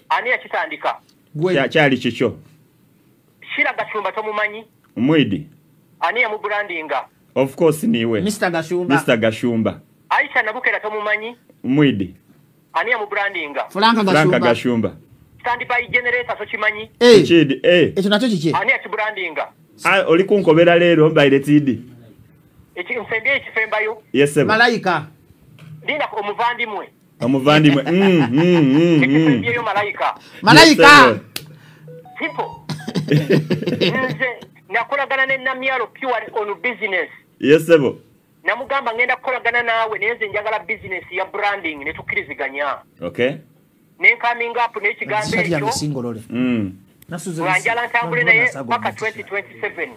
Ani yakitandika? Kyali kikyo. Shira Gashumba tomumanyi? Mwidi. Ani yamubrandinga? Of course niwe. Mr. Gashumba. Mr. Gashumba. Aisha Nabukera tomumanyi? Mwidi. Ani yamubrandinga? Franka Gashumba. Franka Gashumba. Standby generator tokimanyi? Eh. Chidi, eh. Ekyo nakyo kiki? Ani yakibrandinga? Ah, oli kunkobera leero mbaire tidi. Eki nsembye ekifembayo? Yes sir. Malaika. Linda omuvandimwe. Omuvandimwe. Ekifembyeyo malaika. Malaika. Simple. Nze nakolagana ne Namyalo pure on business. Yes sir. Namugamba ngenda kukolagana naawe naye nze njagala business ya branding ne tukkiriziganya. Okay. Ne coming up n'ekigambo ekyo. Njala ntambule naye paka 2027.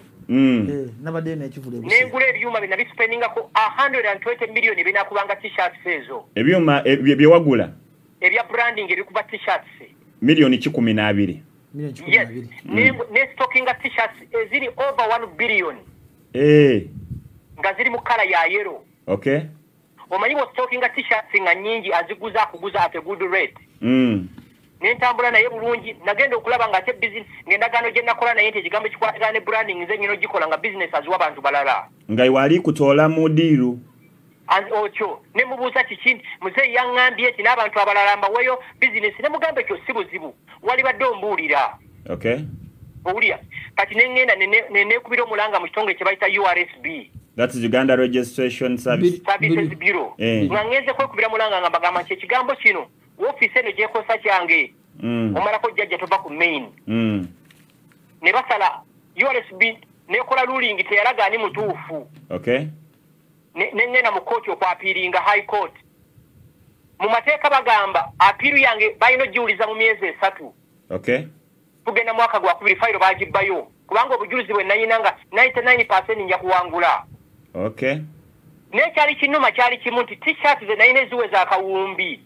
Nabadde n'ekivule busi. Nengula ebyuma bina bispendingako 120 million binakubanga t-shirts ezo. Ebyuma bye wagula. Ebya branding ebikuba t-shirts. Milioni 12. Milioni 12. Yes. Ne stockinga t-shirts eziri over 1 billion. Eh. Nga ziri mu color ya yellow. Okay. Omanyi wo stockinga t-shirts nga nyingi aziguza kuguza at a good rate. Nentambula naye bulungi nagenda okulaba nga ate business ngendagaano gye nakola naye nti ekigambo ekikwatagana ne branding nze nyino gikola nga business aziwa abantu balala. Nga wali kutoola mu diiru. Otyo ne mubuuza kiki muzeeyi yaŋŋambye nti n'abantu abalala mbaweeyo business ne mugamba ekyo si buzibu walibadde ombuulira. Okay. Owulira kati ne ŋŋenda ne neekubira omulanga mu kitongole kye bayita URSB. That is Uganda Registration Services Bureau. Nga ŋŋenze kwekubira mulanga nga mbagamba nti ekigambo kino woofiisi eno gyekosa kyange. Omalako jjajja tova ku main. Ne basala URSB nekola ruling teyalaga ani mutuufu. Okay. Ne ŋŋenda mu kkooti okwapiiringa high court. Mu mateeka bagamba apiiru yange balina ogiwuliza mu myezi 3. Okay. Tugenda mwaka gwa 2 fayiro baagibbayo kubanga obujulizi bwe nayina nga 99% nja kuwangula. Okay. Naye kyali kinnuma kyali kimu nti t-shirt ze nayina eziweza akawumbi.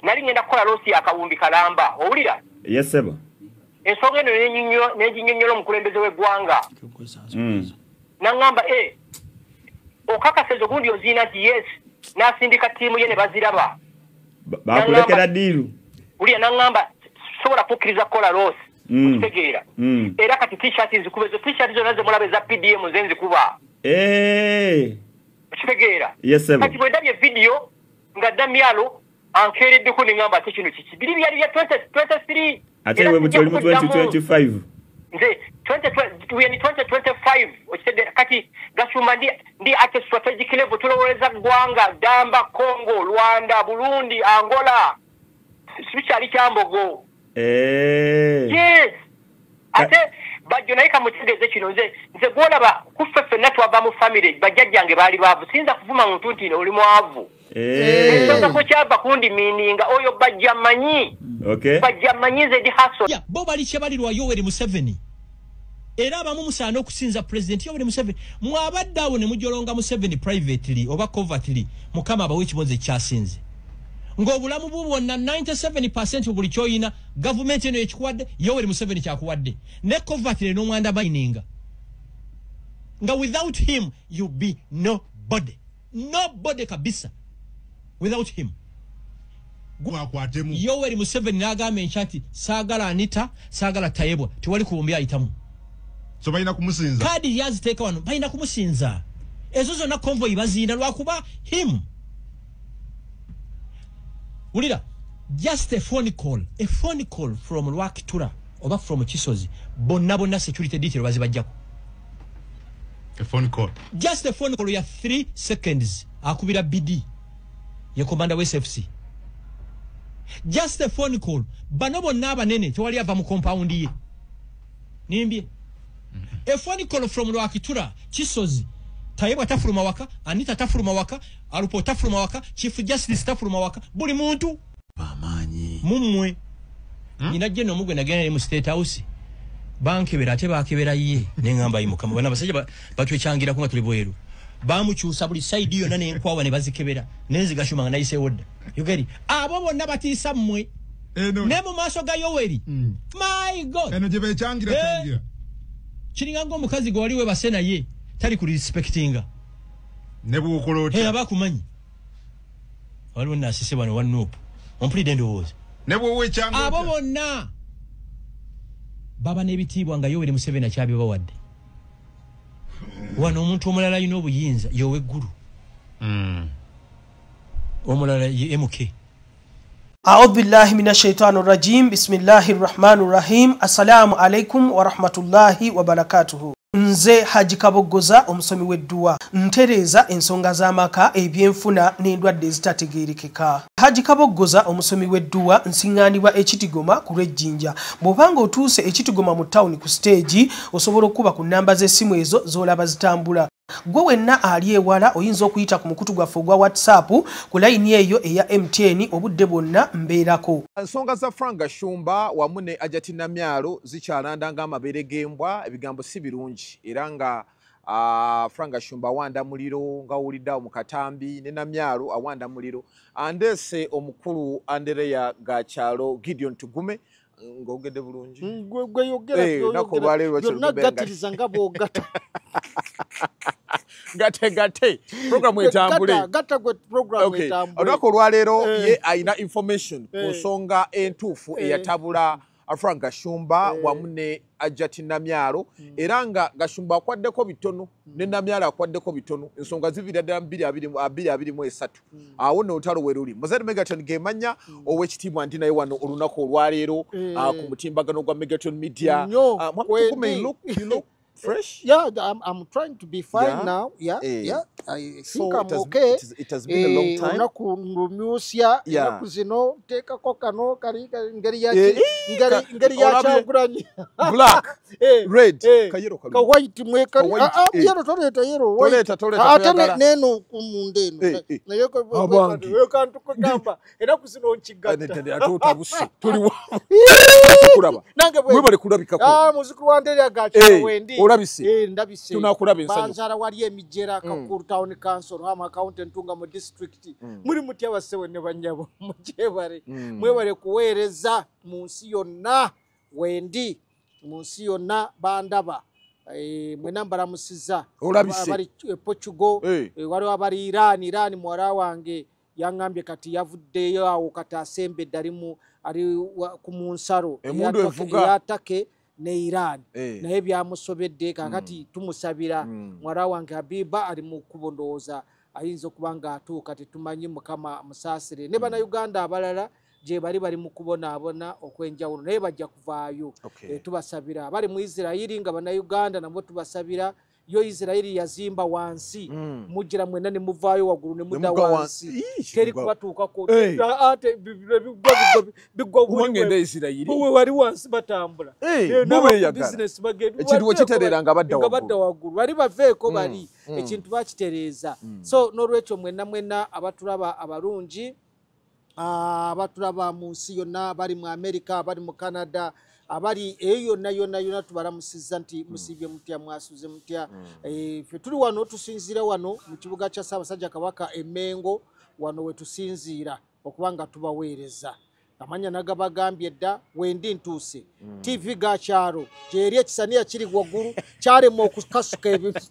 Nali ngenda kukola loosi akawumbi kalamba. Owulira? Yes sir. Ensonga eno n'enginyonnyola omukulembeze w'eggwanga. N'aŋŋamba okakasa ezo gundi oziina nti yes. N'asindika ttiimu ye ne baziraba. Bakulekera ddiiru. Wulira n'aŋŋamba sobola kukkiriza kukola loosi. Okitegeera. Era kati t-shirt nzikuba ezo t-shirt zonna ze mulaba eza PDM nze nzikuba. Okitegeera. Yes sir. Kati bwe ndabye vidiyo nga Namyalo ankeereddeko ne ŋŋamba ate kino kiki biri byali bya 2023. Ate we butoli mu 2025. Nze 2025 okitegeera. Kati Gashumba ndi at a strategic level tulowoleza ggwanga Damba, Congo, Rwanda, Burundi, Angola. Sikyali kyambogo. Yes. Ate bajjo naye kamutegeeze kino nze gw'olaba kuffe ffenna twava mu family bajjajjange baali baavu siyinza kuvuma muntu nti oli mwavu. Ensonga ko kyava kundi mininga oyo bajja manyi. Okay. Bajja manyi nze ndi hustle. Bo bali kyebalirwa Yoweri Museveni. Era abamu musaana okusinza President Yoweri Museveni. Mwabadde awo ne mujolonga Museveni privately oba covertly Mukama abawe ekibozo ekyasinze. Ng'obulamu bwo bwonna 97% buli ky'oyina gavumenti eno ekikuwadde Yoweri Museveni kyakuwadde. Ne covertly n'omwanda mininga. Nga without him you be nobody. Nobody kabisa. Without him. Yoweri Museveni n'agamba enkya nti saagala Anita, saagala Tayebwa, tewali kuwumbi ayitamu. So balina kumusinza. Kadi yaziteeka wano, balina kumusinza. Ezo zonna convoy baziina lwakuba him. Wulira, just a phone call from Rwakitura oba from Kisozi, bonna bonna security detail bazibajjako. A phone call. Just a phone call ya 3 seconds akubira BD. Ye commander wa SFC. Just a phone call. Bano bonna abanene tewali ava mu compound ye. Nimbye. A phone call from Rwakitura, Kisozi. Tayebwa tafuluma waka, Anita tafuluma waka, Alupo tafuluma waka, Chief Justice tafuluma waka, buli muntu bamanyi. Mumwe. Nina jeno mugwe nagenda mu State House. Bankebera ate bakebera ye nengamba imukama bana basajja batwechangira kunga tuli bweru. Bamukyusa buli side yonna n'enkwawa ne bazikebera nenzi Gashumba nga nayise wodda. You get it? Abo bonna batiisa mmwe. Ne mu maaso ga Yoweri. My God. Eno gye bechangira changira. Kiringa ng'omukazi gwe wali webase naye tali ku respectinga. Ne bw'okola otya? Abakumanyi. Waliwo nnaasise wano wa Nuupu. Ompulidde ndowooza. Ne bw'owa ekyanga abo bonna baba n'ebitiibwa nga Yoweri Museveni akyabibawadde. Wano omuntu omulala alina obuyinza y'oweggulu. Omulala ye MK. A'udhu billahi minash shaitani rajim. Bismillahir rahmanir rahim. Assalamu alaikum wa rahmatullahi wa barakatuhu. Nze Haji Kabogoza omusomi w'edduwa ntereeza ensonga z'amaka, ebyenfuna n'endwadde ezitategeerekeka. Haji Kabogoza omusomi w'edduwa nsiŋŋaanibwa Ekitigoma ku lw'Ejjinja. Bw'obanga otuuse Ekitigoma mu tawuni ku siteegi, osobola okuba ku nnamba z'essimu ezo z'olaba zitambula. Gwe wenna ali ewala oyinza okuyita ku mukutu gwaffe ogwa WhatsApp ku layini eyo eya MTN obudde bwonna mbeerako. Ensonga za Frank Gashumba wamu ne Hajati Namyalo zikyalanda ng'amabeere g'embwa, ebigambo si birungi era nga Frank Gashumba awanda muliro nga owulidde awo mu katambi, ne Namyalo awanda muliro. Andeese omukulu Andereya Gakyalo Gideon Tugume ng'ogedde bulungi. Gwe yogera olunaku olwaleero byonna gatiriza nga bw'ogatta. Gate gate programu etambule. Gatta gwe programu etambule. Olunaku olwaleero ye alina information ku nsonga entuufu eyatabula Frank Gashumba wamu ne Hajati Namyalo, era nga Gashumba akwaddeko bitono ne Namyalo akwaddeko bitono, ensonga ziviira ddala 2023. Awo nno olutalo we luli. Muzadde Megaton Gemanya ow'ekitiibwa ndi naye wano olunaku olwaleero ku mutimbagano gwa Megaton Media. Mwami, you look fresh. Yeah, I'm trying to be fine now. Yeah, yeah. I think I'm okay. It has been a long time. Olunaku lumyusya ennaku zino nteekako kano kali ngeri ya ngeri ya Kyagulanyi. Black, red, kayero ka white mweka. Yellow toleeta yellow. Toleeta toleeta. Ate neno ku munda eno. Naye kantu kugamba ennaku zino nkigatta. Ate otabuse tuli wamu. Kulaba. Nange bwe. Mwebale kulabikako. Muzukulu wa Andereya Gakyalo wendi. Olabise. Ndabise. Tunakulaba ensanyu. Banzala wali emijera Kakuru Town Council, Hama County, Ntungamo District. Muri mutya basewe ne banyabo mugyebale. Mwebale kuweereza mu nsi yonna wendi, mu nsi yonna bandaba. Mwena mbalamusiza. Olabise. Abali Portugal, waliwo abali Iran, Iran muwala wange yaŋŋambye kati yavuddeyo awo kati asembedde ali ku mu nsalo eya Turkey ne Iran. Naye byamusobedde kakati tumusabira muwala wange Habiba ali mu kkubo, ndowooza ayinza okuba ng'atuuka, tetumanyi, Mukama musaasire. Ne Bannayuganda abalala gye bali bali mu kubonaabona okw'enjawulo naye bajja kuvaayo. Tubasabira. Bali mu Isirayiri nga Bannayuganda nabo tubasabira. Yo Isirayiri yazimba wansi, mugira mwenna ne muvaayo waggulu ne mudda wansi, teri kubatuukako. Ate bigwa bwe wali wansi batambula bizinesi bagenda ekintu wekitereera nga badda waggulu, bali baveeko bali ekintu bakitereeza. So n'olwekyo mwenna mwenna abatulaba abalungi, abatulaba mu nsi yonna, bali mu Amerika, bali mu Canada, abali eyo yonna yonna yonna tubalamusizza nti musiibye mutya, mwasuze mutya. Ffe tuli wano, tusinziira wano mu kibuga kya Ssaabasajja Kabaka e Mmengo, wano we tusinziira okuba nga tubaweereza. Amanya nagabagambye dda, wendi ntuuse. TV Gakyalo gyeri ekisaniya kiri waggulu, kyalema okukasuka ebintu.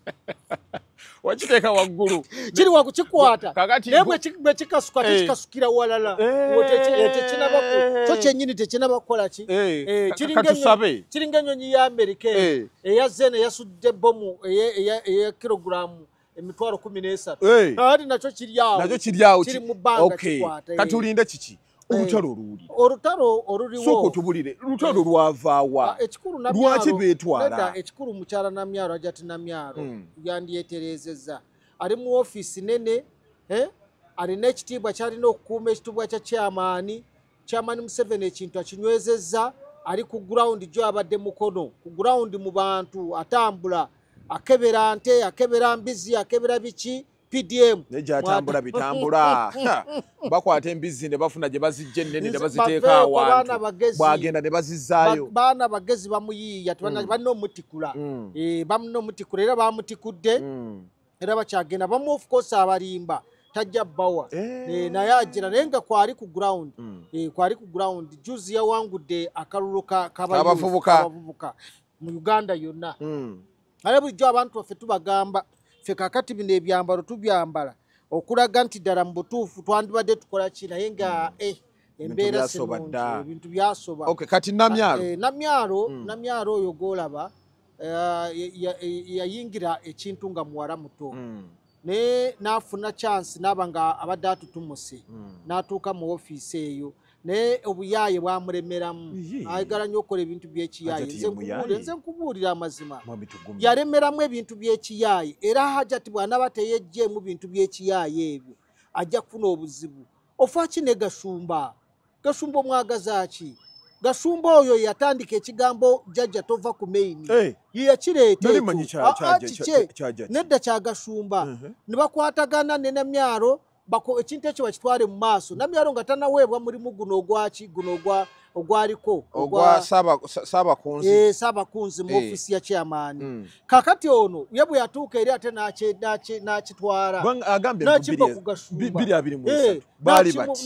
Wakiteeka waggulu. Kiri waggulu kikwata. Naye bwe kikasuka tekikasukira walala. Tekinaba kyo kyennyini tekinaba kukola ki? Kiringa ennyonyi ya Amerika eyazze ne yasudde bbomu eya kilogulaamu 13,000. Ate nakyo kiri awo. Nakyo kiri awo. Kiri mu bbanga kikwata. Katulinde kiki? Olutalo oluli. Olutalo oluliwo. Sooka otubulire, olutalo lwavaawa? Lwaki beetwala? Ekikulu mukyala Namyalo, Hajati Namyalo yandyetereezezza. Ali mu ofiisi nene, alina ekitiibwa ky'alina okukuuma, ekitiibwa kya chairman. Chairman Museveni ekintu akinywezezza, ali ku ground gyo abadde mukono, ku ground mu bantu atambula, akebera nte, akebera mbizi, akebera biki. PDM nejatambula bitambula bakwata embizi ne bafuna gye bazijja ennene ne baziteeka awantu bwagenda ne bazizaayo. Baana bagezi bamuyiiya, balina omutikula, balina omutikula era bamutikudde era bakyagenda bamu. Of course abalimba tajja bbawa naye agira, naye nga kwali ku ground, kwali ku ground. Juzi yawangudde akalulu k'abavubuka mu Uganda yonna. Ate bulijjo abantu baffe tubagamba ffe kakati bino ebyambalo tubyambala okulaga nti ddala mu butuufu twandibadde tukola ki, naye nga Embeera si nnungi, ebintu byasoba. Okay, kati Namyalo. Namyalo, Namyalo oyo gw'olaba yayingira ekintu nga muwala muto. Naye n'afuna chance n'aba nga abadde atutumuse, n'atuuka mu ofiisi eyo. Naye obuyaaye bwamulemeramu. Ayagala nnyo okukola ebintu by'ekiyaaye. Nze nkubuulira amazima. Yalemeramu ebintu by'ekiyaaye. Era Hajati bw'anaaba teyeggyemu bintu by'ekiyaaye ebyo, ajja kufuna obuzibu. Ofa ki ne Gashumba? Gashumba omwagaza ki? Gashumba oyo yatandika ekigambo jjajja tova ku main. Ye yakireeta ekyo. Nedda kya Gashumba. Ne bakwatagana ne Namyalo, ekintu ekyo bakitwale mu maaso. Namyalo nga tannaweebwa mulimu guno ogwaki, guno ogwaliko. Ogwa Saabakunzi. Saabakunzi mu ofiisi ya chairman. Kakati ono ye bwe yatuuka eri ate n'akitwala. N'akibba ku Gashumba.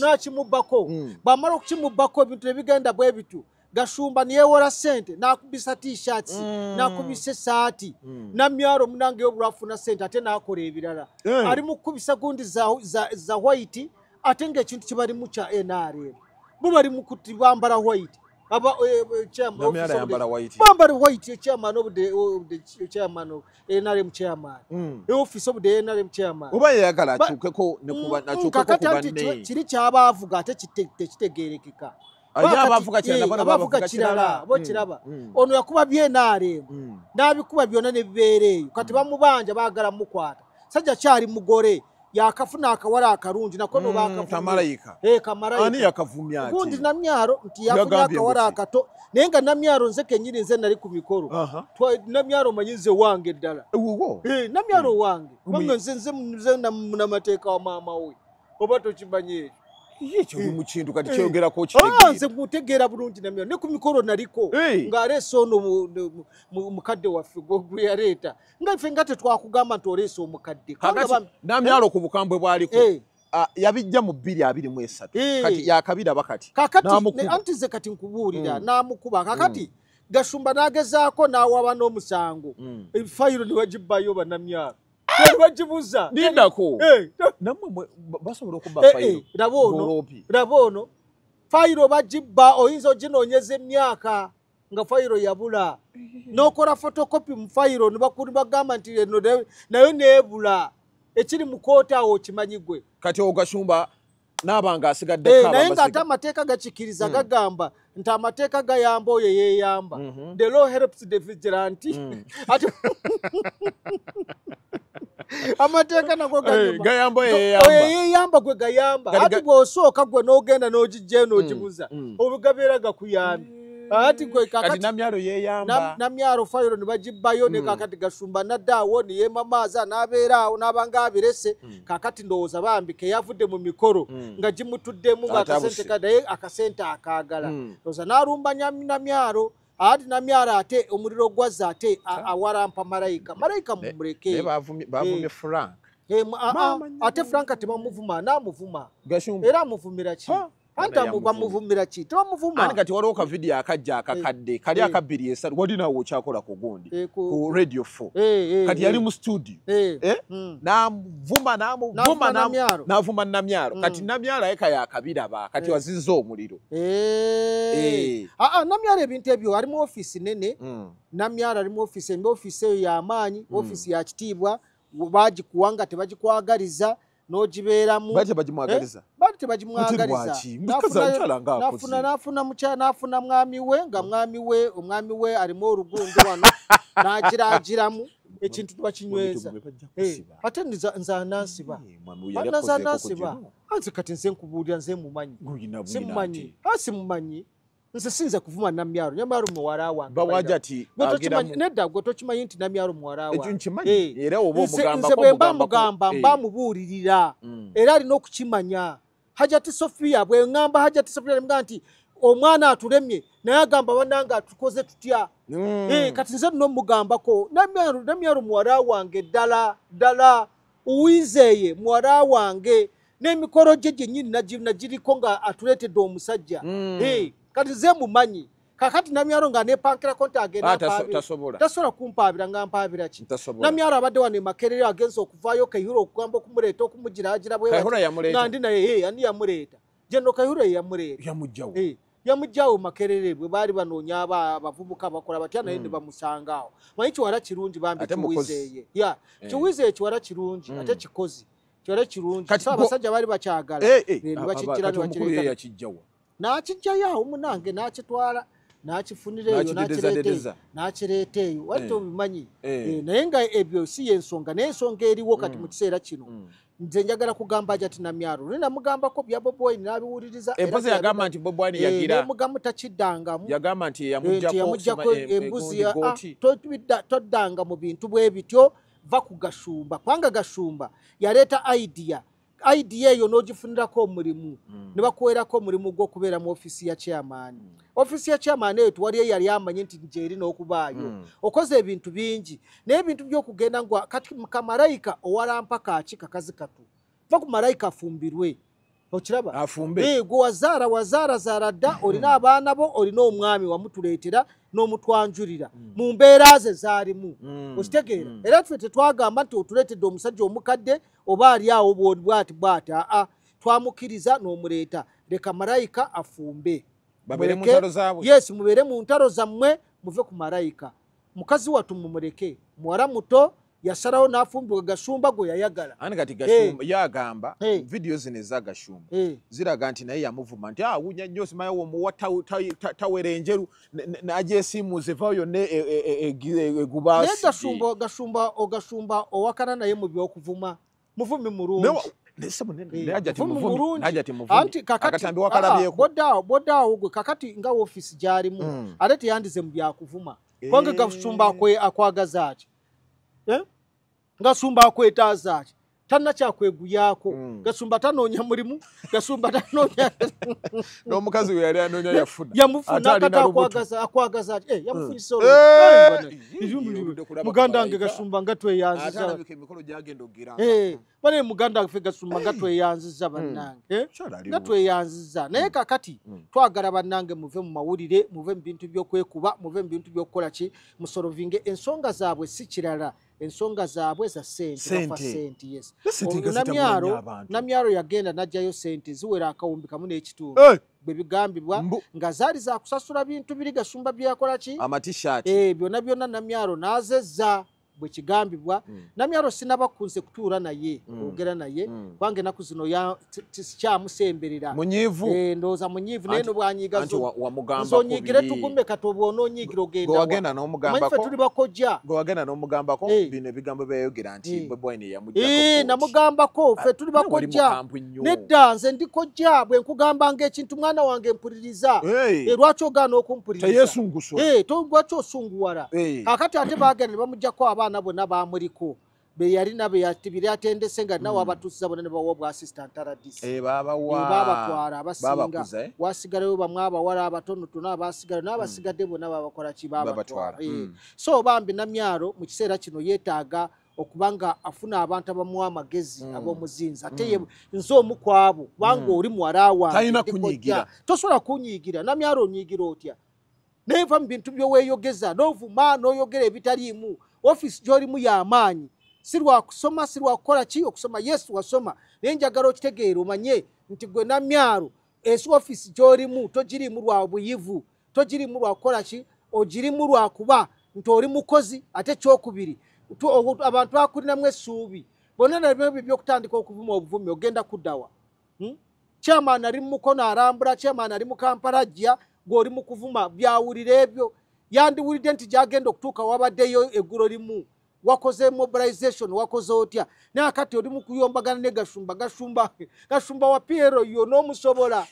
N'akimubbako. Bw'amala okukimubbako ebintu ne bigenda bwe bityo. Gashumba niyewola ssente n'akubisa t-shirts, n'akubisa essaati. Namyalo munange yo bw'afuna ssente ate n'akola ebirala. Ali mu kukubisa gundi za white ate ng'ekintu kibalimu kya NRM. Bo bali mu bambala white. Bambala white chairman of the chairman of NRM chairman. Office of the NRM chairman. Oba yayagala akyukeko ne kuba nakyukeko ku banne. Kiri ky'abaavuga ate tekitegeerekeka. Abavuga kirala bo kiraba. Ono yakuba by'NRM n'abikuba byonna ne bibeera eyo. Kati bamubanja baagala mukwata. Sajja kyali mugole yakafuna akawala akalungi nako no bakafuna. Kamalayika. Kamalayika. Ani yakavumya ati? Gundi Namyalo nti yafuna akawala akato. Naye nga Namyalo nze kennyini nze nali ku mikolo. Namyalo manyi nze wange ddala. Namyalo wange. Kubanga nze namateeka wa maama we. Oba tokimanyi ekyo. Ekyo mu kintu kati kyogerako kitegeera. Nze mutegeera bulungi Namyalo. Ne ku mikolo naliko. Ng'aleese ono mukadde waffe gwe yaleeta. Nga ffe nga tetwakugamba nti oleese omukadde. Namyalo ku bukambwe bw'aliko yabijja mu 2023. Kati yakabiraba kati. Kakati anti nze kati nkubuulira n'amukuba. Kakati Gashumba n'agezaako n'awaba n'omusango. Fayiro ne bagibbayo bannamyalo. Bagibuza. Lindako. Nammwe basobola okubba fayiro. Laba ono. Fayiro bagibba oyinza oginoonyeza emyaka nga fayiro yabula. N'okola photocopy mu fayiro ne bagamba nti eno nayo neebula. Ekiri mu kooti awo okimanyi gwe. Kati Gashumba n'abanga asigadde kaaba. Naye ng'ate amateeka gakikiriza gagamba nti amateeka gayamba oyo yeeyamba. The law helps the vigilante. Amateeka nago gayamba oyo yeeyamba gwe gayamba. Ati bw'osooka gwe n'ogenda n'ogijja n'ogibuza obugabeera gakuyambye. Ati gwe kakati Namyalo yeeyamba. Namyalo fayiro ne bagibbayo ne kakati Gashumba n'adda awo ne yeemamaaza n'abeera awo n'abanga abirese. Kakati ndowooza bambi ke yavudde mu mikolo nga gimutuddemu ng'akasente kadaye akasente akaagala. Ndowooza n'alumba Namyalo. Ati Namyalo ate omuliro gwazza ate awalampa Malayika. Malayika mumuleke. Bavumye Frank. Ate Frank tebamuvuma n'amuvuma. Era amuvumira ki? Anta bamuvumira ki? Tebamuvuma. Ani kati waliwo ka video akajja akakadde kali aka 23 wali nawo okyakola ku gundi ku Radio 4. Kati yali mu studio. N'amuvuma n'amuvuma n'avuma Namyalo. Kati Namyalo eka yakabiraba kati wazizza omuliro. Namyalo ebintu ebyo ali mu ofiisi nene. Namyalo ali mu ofiisi embi, ofiisi eyo y'amaanyi, ofiisi ya kitiibwa, bagikuwanga tebagikwagaliza n'ogibeeramu. Bali tebagimwagaliza. Bali tebagimwagaliza. N'afuna mwami we nga omwami we alimu olugundu wano n'agiraagiramu ekintu tubakinyweza. Ate nze anansiba. Nze anansiba. Anze kati nze nkubuulira nze mumanyi. Simumanyi. Simumanyi. Nze sinza kuvuma Namyalo. Namyalo muwala wange. Bawaja ati nedda gwe tokimanyi nti Namyalo muwala wange. Ekyo nkimanyi. Era oba omugamba nze bwe mba mugamba mba mubuulirira. Era alina okukimanya. Hajati Sophia bwe ngamba Hajati Sophia nemugamba nti omwana atulemye naye agamba bannange atukoze tutya. Kati nze nno mugambako Namyalo muwala wange ddala ddala Uwizeye muwala wange n'emikolo gye gyennyini nagiriko nga atuleetedde omusajja. Kati nze mumanyi. Kakati Namyalo nga nepankirako nti agenda mpaabira. Tasobola kumpaabira nga mpaabira ki? Namyalo abadde wano e Makerere agenze okuvaayo Kayihura okugamba okumuleeta okumugiraagira bwe nga ndi naye ani yamuleeta. General Kayihura yamuleeta. Yamugjawo. Yamugjawo Makerere bwe baali banoonya abavubuka bakola batya naye ne bamusanga awo. Manyi kiwala kirungi bambi Kiwizeye. Yeah, Kiwizeye kiwala kirungi ate kikozi. Kiwala kirungi. So abasajja baali bakyagala. Ne bakijjira ne bakireeta. Yakijjawa. N'akijjayo awo munange n'akitwala n'akifunira eyo n'akireeta eyo. Wali tobimanyi. Naye nga ebyo si y'ensonga, naye ensonga eriwo kati mu kiseera kino. Nze njagala kugamba Hajati Namyalo. Lwe namugambako bya Bobi Wine n'abiwuliriza. Empozi yagamba nti Bobi Wine yagira. Nemugamba takiddangamu. Yagamba nti yamuggyako embuzi toddanga mu bintu bwe bityo va ku Gashumba. Kubanga Gashumba yaleeta idea. Idea eyo n'ogifunirako omulimu. Ne bakuweerako omulimu gw'okubeera mu ofiisi ya chairman. Ofiisi ya chairman eyo tewali eyali amanyi nti gy'eri n'okubaayo. Okoze ebintu bingi. Naye ebintu by'okugenda nga kati kamalayika owalampa kaaki kakazi katu. Va ku malayika afumbirwe. Okiraba? Afumbe. Gwe wazaara zaara dda, olina abaana bo, olina omwami wamutuleetera n'omutwanjulira. Mu mbeera ze zaalimu. Okitegeera? Era ffe tetwagamba nti otuleetedde omusajja omukadde oba ali awo bw'ati bw'ati. Aa, twamukkiriza n'omuleeta. Leka malayika afumbe. Babeere mu ntalo zaabwe. Yes, mubeere mu ntalo zammwe, muve ku malayika. Mukazi wattu mumuleke. Muwala muto yasalawo n'afumbirwa Gashumba gwe yayagala. Ani kati Gashumba yagamba video zino eza Gashumba ziraga nti naye yamuvuma nti awunya nnyo simanyi omuwa tawera enjeru n'agyesiimuza evaayo yonna egubaasi. Naye Gashumba owakana naye mu by'okuvuma. Muvumi mulungi. Anti kakati bodaawo gwe kakati nga ofiisi gy'alimu ate teyandize mu byakuvuma. Kubanga Gashumba akwagaza ki? Gashumba akwetaaza ki? Talina kyakweguyaako. Gashumba tanoonya mulimu. Gashumba tanoonya n'omukazi we yali anoonya yafuna. Yamufuna kati akwagaza ki? Yamufunyisa olwo. Muganda wange Gashumba nga tweyanziza. Bane muganda waffe Gashumba nga tweyanziza bannange. Nga tweyanziza. Naye kakati twagala bannange muve mu mawulire, muve mu bintu by'okwekuba, muve mu bintu by'okukola ki, musolovinge ensonga zaabwe si kirala. Ensonga zaabwe za sente, bafa sente, yes. Namyalo yagenda n'aggyayo sente ziwera 1,500 bwe bigambibwa nga zaali za kusasula bintu biri Gashumba bye yakola ki? Amatishaati. Byonna byonna Namyalo n'azezza bwe kigambibwa. Namyalo sinabakunze kutuula naye, kwogera naye, kubanga ennaku zino sikyamusemberera. Munyiivu. Ndowooza munyiivu naye no bw'anyiiga nzonyiigire tugume kati oba onoonyiigira ogenda wa? Omanyi ffe tuli bakojja. Gwe wagenda n'omugambako bino ebigambo byayogera nti Bobi Wine yamuggyako. Namugambako ffe tuli bakojja. Nedda nze ndi kojja bwe nkugambanga ekintu mwana wange mpuliriza. Lwaki ogaana okumpuliriza? Teyeesungusa. Lwaki osunguwala? Kaakati ate baagenda ne bamuggyako abaana bonna bamuliko be yalina be yatendese nga nawe abatuusiza bonna ne bawa obwa assistant RDC. Babatwala abasinga. Wasigalayo bamwe abawala abatonotono abaasigala n'abasigadde bonna babakola ki? Babatwala. So bambi Namyalo mu kiseera kino yeetaaga okubanga afuna abantu abamuwa amagezi ab'omuzinzi. Ate nze omu ku abo kubanga oli muwala wange. Talina kunyiigira. Tosobola kunyiigira. Namyalo onyiigira otya? Naye va mu bintu by'oweeyogeza n'ovuma n'oyogera ebitaliimu. Ofiisi gy'olimu y'amaanyi. Si lwa kusoma, si lwa kukola ki, okusoma yes wasoma. Naye njagala okitegeera omanye nti gwe Namyalo ensi ofiisi gy'olimu togiriimu lwa buyivu, togiriimu lwa kukola ki, ogirimu lwa kuba nti oli mukozi. Ate ekyokubiri abantu bakulinamu essuubi. Bonna nabyo by'okutandika okuvuma obuvumi ogenda kuddawa. Chairman ali mu Mukono arambula, chairman ali mu Kampala ajja, gw'oli mu kuvuma byawulira ebyo. Yandiwulidde nti gyagenda okutuuka wabaddeyo eggulo limu. Wakoze mobilization, wakoze otya. Naye kati oli mu kuyombagana ne Gashumba, Gashumba wa Piero yo n'omusobola.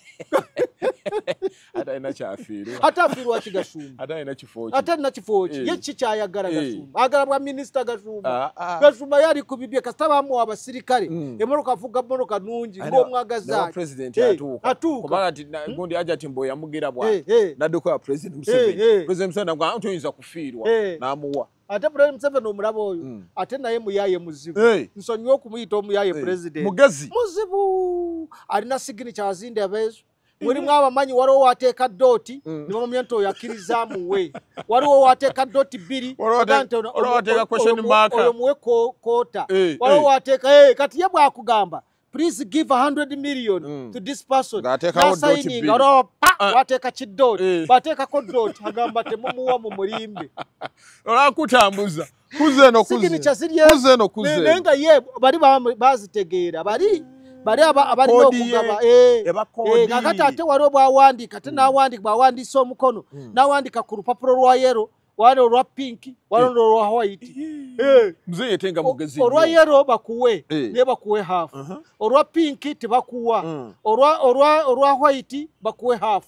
Ate alina kyafiirwa. Ate afiirwa ki Gashumba? Ate alina kifo ki? Ate alina kifo ki? Ye ki kyayagala Gashumba? Ayagala bwa minisita Gashumba. Gashumba yali ku bibye kasita bamuwa abasirikale. Emmotoka avuga mmotoka nnungi ng'omwagaza. Ne president atuuka. Kubanga nti gundi Hajati Mbo yamugira bw'ati. N'adduka wa President Museveni. President Museveni n'amugamba toyinza kufiirwa. N'amuwa. Ate President Museveni omulaba oyo, ate naye muyaye muzibu. Nsonyiwe okumuyita omuyaye president. Mugezi. Muzibu. Alina signature azindaba ezo. Mulimu abamanyi waliwo wateeka doti, ne bamumya nti oyo akkiriza amuwe. Waliwo wateeka doti 2, waliwo wateeka question mark. Oyo muwe koota. Waliwo wateeka, kati ye bw'akugamba please give 100 million to this person. N'asayininga olwa pa wateeka kidot, bateekako dot, agamba temumuwa mu mulimbe. Olwakutambuza kuze no kuze. Naye nga ye bali bazitegeera bali abalina okugaba kakati ate waliwo bwawandiika ate n'awandiika bwawandiisa omukono n'awandiika ku lupapula lwa yero, waliwo olwa pinki, waliwo olwa white. Mzee yetenga mugezi. Olwa yero bakuwe naye bakuwe half, olwa pinki tebakuwa, olwa white bakuwe half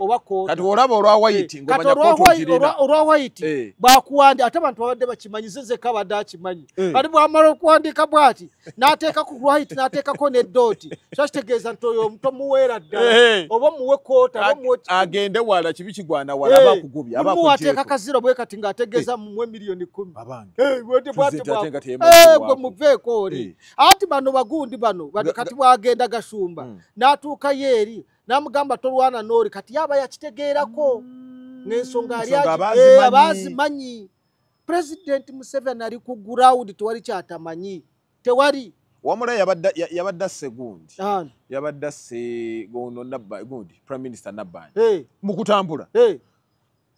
oba quarter. Kati olaba olwa white ng'omanya quarter ogirina. Olwa white bakuwandi ate abantu babadde bakimanyi, nze nzekka abadde akimanyi. Kati bw'amala okuwandiika bw'ati n'ateeka ku white n'ateekako ne dot, so kitegeeza nti oyo tomuweera ddala oba muwe quarter oba muwe agende wala kibi kigwana wala abakugubye abakujeeko. Ateeka kaziro bwe kati ng'ategeeza mumuwe miliyoni 10. Gwe muveeko oli. Ati bano bagundi bano kati bwagenda Gashumba n'atuuka yeeri n'amugamba tolwana n'oli, kati yaba yakitegeerako ng'ensonga abazimanyi. President Museveni ali ku ground tewali kyatamanyi, tewali. Wamula yabadde asse gundi, yabadde asse gono gundi Prime Minister Nabbanja mu kutambula.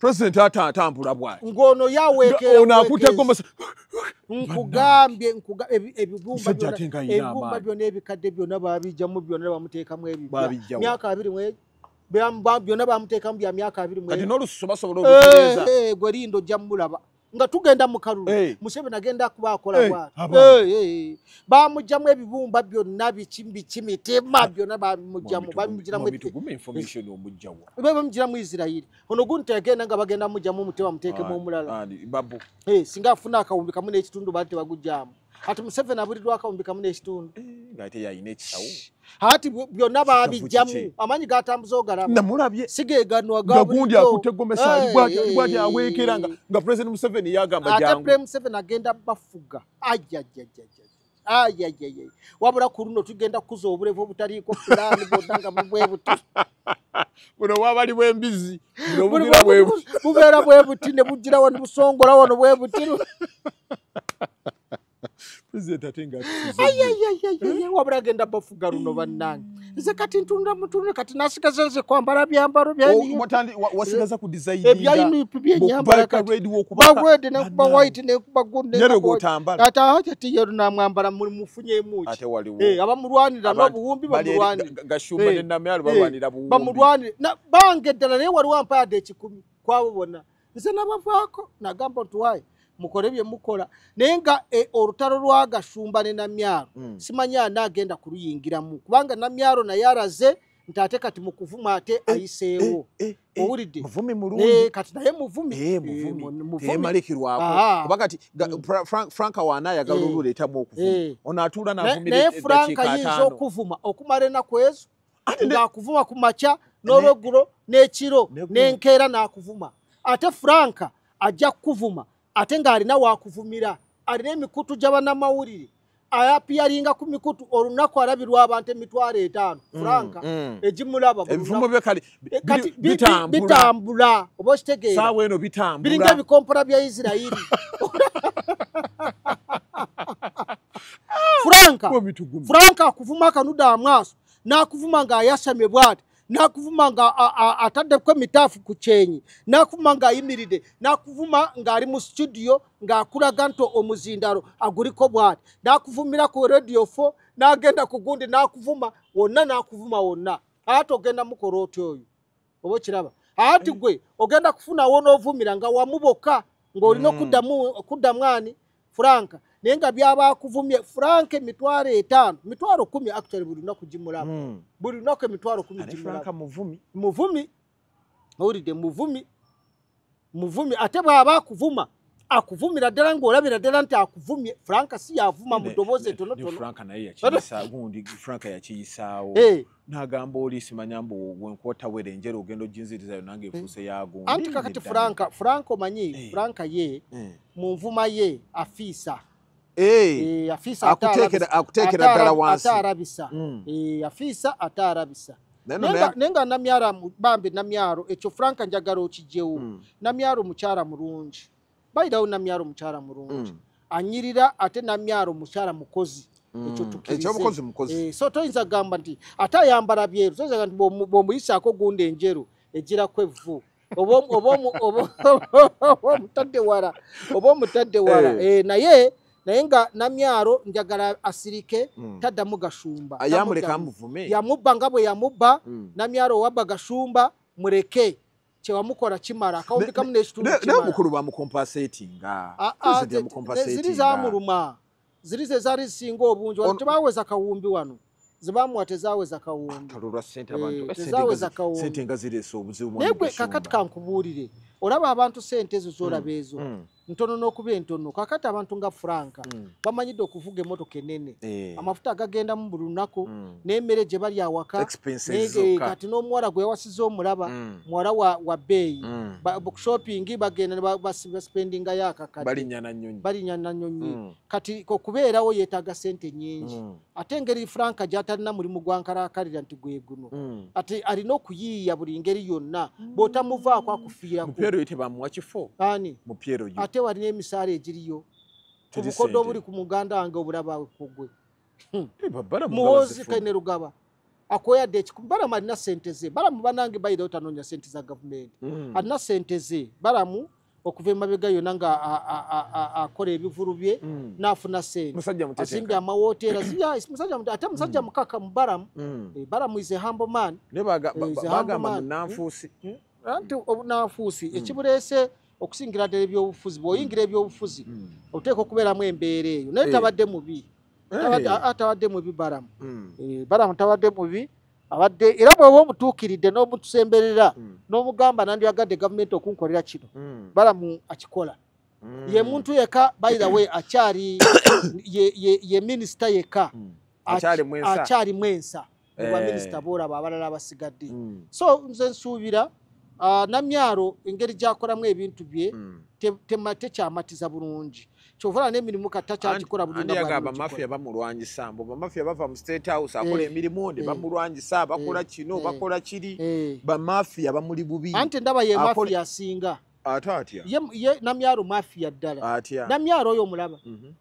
President atambula bw'ati ng'ono yaweekera ono akutteko nkugambye ebibumba byonna ebikadde byonna baabijjamu byonna bamuteekamu ebipya myaka 20 byonna bamuteekamu bya myaka 20. Kati n'olususu basobola okutereeza. Gwe lindo ojja mulaba nga tugenda mu kalulu Museveni agenda kuba akola bw'ati. Bamugjamu ebibumba byonna biki biki mitima byonna bamugjamu bamugiramu bamugiramu Israeli. Ono gundi teyagenda nga bagenda mugjamu omutima muteekemu omulala. Singa afuna akawumbi kamu n'ekitundu baali tebagugjamu. Ati Museveni abuliddwa akawumbi kamu n'ekitundu. Ng'ate yalina ekisawo. Ati byonna babijjamu amaanyi gatambuza ogalaba. Namulabye. Sigeeganwa ga gundi akutte gomesa ali bw'ati aweekera nga President Museveni yagamba jangu. Ate President Museveni agenda bafuga. Ajajajaj. Wabula ku luno tugenda kukuza obulevu obutaliiko pulaani bwonna nga bwe buti. Buno bwabali bw'embizzi. Buno bugira bwe buti. Bubeera bwe buti ne bugira wano busongola wano bwe buti. President ate nga wabula agenda bafuga luno bannange. Nze kati ntunda mutunde kati nasigaza nze kwambala byambalo wasigaza ku design ebya byenyambala kati ba red ne kuba white ne kuba gold ne kuba ate ati yero namwambala mufunyeemu ki abamulwanira n'obuwumbi bamulwanira Gashumba ne Namyalo balwanira buwumbi bamulwanira bange ddala naye waliwo ampaadde 10 kwabo bonna. Nze nabavaako nagamba nti waayi mukole bye mukola, naye nga olutalo lwa Gashumba ne Namyalo simanyi anaagenda kuluyingiramu kubanga Namyalo naye araze nti ate kati mu kuvuma ate ayiseewo. Owulidde? Muvumi mulungi. Kati naye muvumi. Temalekirwako kuba kati Frank Wana ayagala oluleetamu okuvuma ono atuula n'avumira naye Frank ayinza okuvuma okumala ennaku ezo ng'akuvuma ku makya n'olweggulo n'ekiro n'enkeera n'akuvuma. Ate Frank ajja kukuvuma ate ng'alina waakuvumira, alina emikutu gy'abannamawulire ayapiyalinga ku mikutu olunaku alabirwa abantu 50,000 Frank egimulaba ebivumo bye kale bitambula oba okitegeera saawa eno bitambula biringa ebikompora bya Isirayiri. Frank akuvuma akanuda amaaso n'akuvuma ng'ayasamye bw'ati, n'akuvuma nga ataddeko emitaafu ku kyenyi, n'akuvuma ng'ayimiridde, n'akuvuma ng'ali mu studio ng'akulaga nti omuzindalo aguliko bw'ati, n'akuvumira ku Radio 4 n'agenda ku gundi n'akuvuma wonna n'akuvuma wonna. Ate ogenda mukola otya oyo oba okiraba? Ati gwe ogenda kufunawo n'ovumira nga wamuboka ng'olina okuddamu ani Frank, naye nga byaba akuvumye Frank 50,000 10,000 actually buli lunaku gimulaba. Buli lunaku 10,000 gimulaba. Frank muvumi. Muvumi. Owulidde muvumi. Muvumi ate bw'aba akuvuma akuvumira ddala ng'olabira ddala nti akuvumye. Frank si yavuma mu ddoboozi ettonotono. Frank naye yakiyisa gundi Frank yakiyisaawo n'agamba oli simanya mbu gwe nkwota were enjero ogenda oginzirizayo nange efuuse ya gundi. Anti kakati Frank omanyi Frank ye mu nvuma ye afiisa. Afisa akuteekera ddala wansi ate arabisa. Afisa ate arabisa. Nenga Namyalo bambi Namyalo ekyo Frank njagala okijjewo. Namyalo mukyala mulungi. Bayirawo Namyalo mukyala mulungi. Anyirira ate Namyalo mukyala mukozi. Ekyo tukkirize. Ekyobukozi mukozi. So toyinza kugamba nti ate ayambala byeru, toyinza nti bw'omuyisaako gundi enjeru egirako evvu oba omutadde wala. Naye nga Namyalo njagala asirike, taddamu Gashumba. Yamubba nga bwe yamubba. Namyalo wabba Gashumba muleke, kyewamukola kimala, akawumbi kamu n'ekitundu kimala. Naye omukulu bamukompensatinga. Ziri zaamuluma, ziri ze zaali zisinga obungi. Wano tebaweza kawumbi, wano zebamuwa tezaweza kawumbi. Tezaweza kawumbi. Naye gwe kakati kankubuulire, olaba abantu sente ezo z'olaba ezo ntono n'okuba entono. Kakati abantu nga Franka bamanyidde okuvuga emmotoka ennene, amafuta agagendamu buli lunaku, n'emmere gye bali awaka, kati n'omuwala gwe yawasiza omulaba, muwala wa bbeeyi, shopping bagenda basipendingayo akakadde, balinnya na nnyonyi. Kati okubeerawo yeetaaga sente nnyingi. Ate engeri Franka gy'atalina mulimu gwa nkalaakalira nti gwe guno, ate alina okuyiiya buli ngeri yonna, bw'otamuvaako akufiirako. Ani? Ate walina emisaala egiriyo obukoddo obuli ku muganda wange obulaba kugwe. Muhoozi Kainerugaba akoyadde ekikumi. Balamu alina sente ze. Balamu banange bayirawo tanoonya sente za gavumenti, alina sente ze. Balamu okuva emabega yonna nga akola ebivulu bye n'afuna sente, azimbye amawoteera. Ate musajja mukakamu Balamu. Balamu is a humble man. Bagamba munanfuusi. Anti obunanfuusi ekibuleese okusingira ddala ebyobufuzi. Bw'oyingira ebyobufuzi oteeka okubeeramu embeera eyo. Naye tabadde mubi, atabadde mubi Balamu. Balamu tabadde mubi, abadde era bw'oba omutuukiridde n'omutusemberera n'omugamba nandyagadde gavumenti okunkolera kino, Balamu akikola. Ye muntu yekka, by the way, akyali ye minisita yekka akyali mwensa mu baminisita boolaba abalala abasigadde. So nze nsuubira Namyalo engeri gy'akolamu ebintu bye tekyamatiza bulungi. Kyova n'emirimu kati takyagikola bulungi. Bamafia bamulwanyisa, mbu bamafia bava mu State House akola emirimu ne bamulwanyisa, bakola kino bakola kiri, bamafia bamuli bubi. Anti ndaba ye mafia asinga. Ate atya? Ye Namyalo mafia ddala. Atya? Namyalo oyo omulaba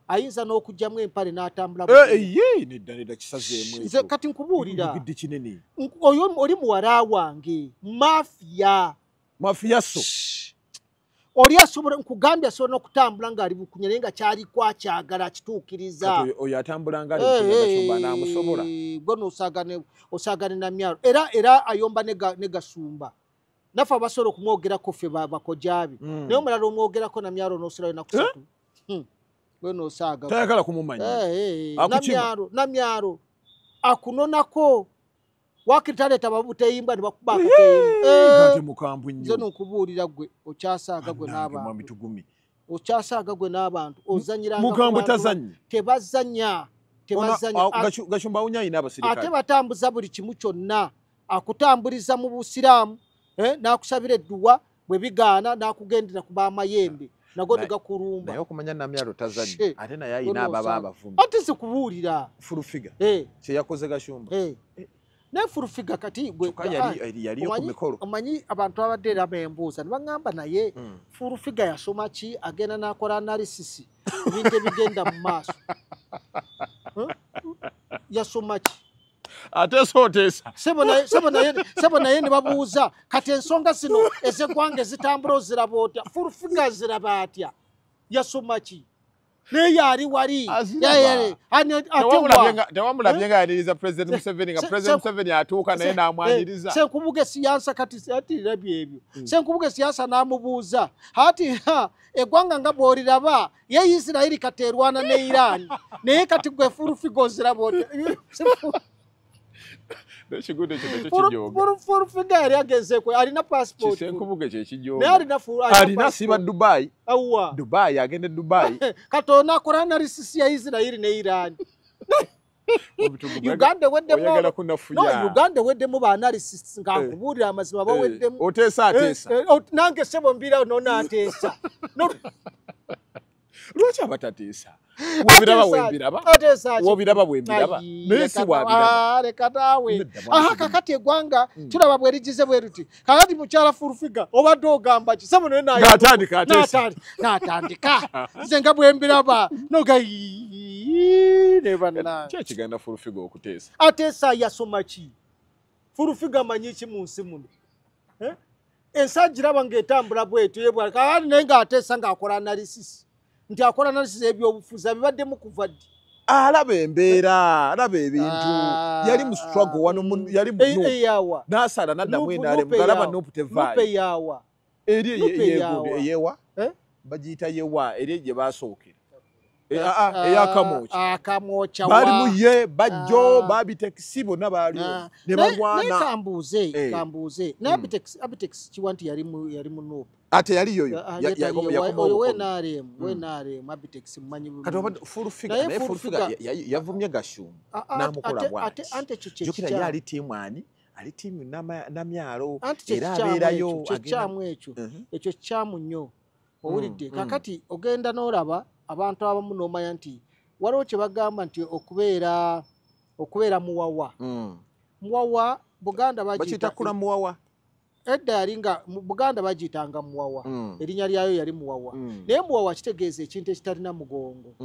ayinza n'okugyamu empale n'atambula. Ye nedda nedda, kisazeemu. Nze kati nkubuulira kinene. Oyo oli muwala wange mafia. Mafia so oli asobola nkugambye asobola n'okutambula ng'ali bukunya, naye nga kyaliko akyagala akituukiriza. Oyo atambula ng'ali bukunya Gashumba n'amusobola. Gwe n'osaagane Namyalo. Era ayomba ne Gashumba. Naffe abasobola okumwogerako ffe bakojaabe, naye omulala omwogerako Namyalo n'osulayo naku ssatu. Gwe n'osaaga. Tayagala kumumanya. Namyalo akunonako. Wakiri taleeta babuteyimbwa ne bakuba akateyimbwa. Ate mukambwe nnyo. Nze nkubuulira gwe okyasaaga gwe n'abantu. Okyasaaga gwe n'abantu. Ozannyiranga ku Mukambwe bantu. Tazannya. Tebazannya. Tebazannya. Gashumba awunya alina abasirikale. Ate batambuza buli kimu kyonna. Akutambuliza mu Busiraamu, n'akusabira edduwa, bwe bigaana n'akugendera ku b'amayembe. Nago tegakulumba. Naye okumanya Namyalo tazannya, ate naye alina ababa abavumi. Ate sikubuulira. Full figure. Kye yakoze Gashumba. Naye full figure kati gwe yaliyo ku mikolo. Omanyi abantu abadde era bembuuza ne baŋŋamba naye full figure yasoma ki, agenda n'akola analysis ebintu ebigenda mu maaso. Yasoma ki? Ateesa oteesa. Sebo naye ne babuuza kati ensonga zino ez'eggwanga ezitambula oziraba otya? Full figure ziraba atya? Yasoma ki? Naye ali wali. Tewamulabye nga yaniriza President Museveni, nga President Museveni atuuka naye n'amwaniriza. Senkubuge siyansa kati atirabye ebyo. Senkubuge siyansa n'amubuuza ati eggwanga nga bw'oliraba ye Isirayiri kati erwana ne Iran, naye kati gwe full figure oziraba otya? Ekigundo ekyo nakyo kijooga. Full figure yali agenzeeko, alina passport. Kisenkubuge kye kijooga. Naye alina siba Dubai. Awa. Dubai, agende Dubai. Kati onaakola analysis ya Isirayiri ne Iran. Uganda eweddemu. No, Uganda eweddemu ba analysts nga nkubuulira amazima baweddemu. Oteesa ateesa. Nange ssebo mbiirawo n'onaateesa. Lwaki abatateesa? Wobiraba wembiraba. Wobiraba wembiraba. Naye si wabiraba. Leka naawe. Aha kakati eggwanga tulaba bwe ligize bwe luti. Kakati mukyala Full Figure obadde ogamba ki? Sebo naye n'atandika ateesa. N'atandika. Nze nga bwe mbiraba. Noga ne bannange. Ki ekigenda Full Figure okuteesa? Ateesa yasoma ki? Full Figure amanyi ki mu nsi muno? Ensi agiraba ng'etambula bw'etyo yebwala. Kakati naye ng'ateesa ng'akola analysis. Nti akola analysis ebyobufuzi abibaddemu kuva ddi? Alaba embeera, alaba ebintu. Yali mu struggle wano, yali mu Nup. N'asala n'addamu NRM, ng'alaba Nup tevaayo. Nup eyaawa. Eri eyewa? Bagiyita yewa, eri gye baasookera. Eyakamwokya. Akamwokya wa. Baalimu ye, Bajjo, Babitex bonna baaliwo. Ne balwana. Naye kambuuze. Naye Abitex kiwa nti yali mu Nup. Ate yali yoyo. Oyo WNRM, Abitex mumanyi bulungi. Kati obadde Full Figure, naye Full Figure yavumye Gashumba n'amukola bw'ati. Ante ekyo kye Jjukira kikyamu. ye ali ttiimu ani? Ali ttiimu Namyalo. Anti Era abeerayo. kye kikyamu ekyo. Ekyo kikyamu nnyo. Owulidde. Kakati ogenda n'olaba abantu abamu n'omanya nti waliwo kye bagamba nti okubeera muwawa. Muwawa Buganda Bakiyita kula muwawa. Edda yali nga Buganda bagiyitanga muwawa. Erinnya lyayo yali muwawa. Naye muwawa kitegeeza ekintu ekitalina mugongo.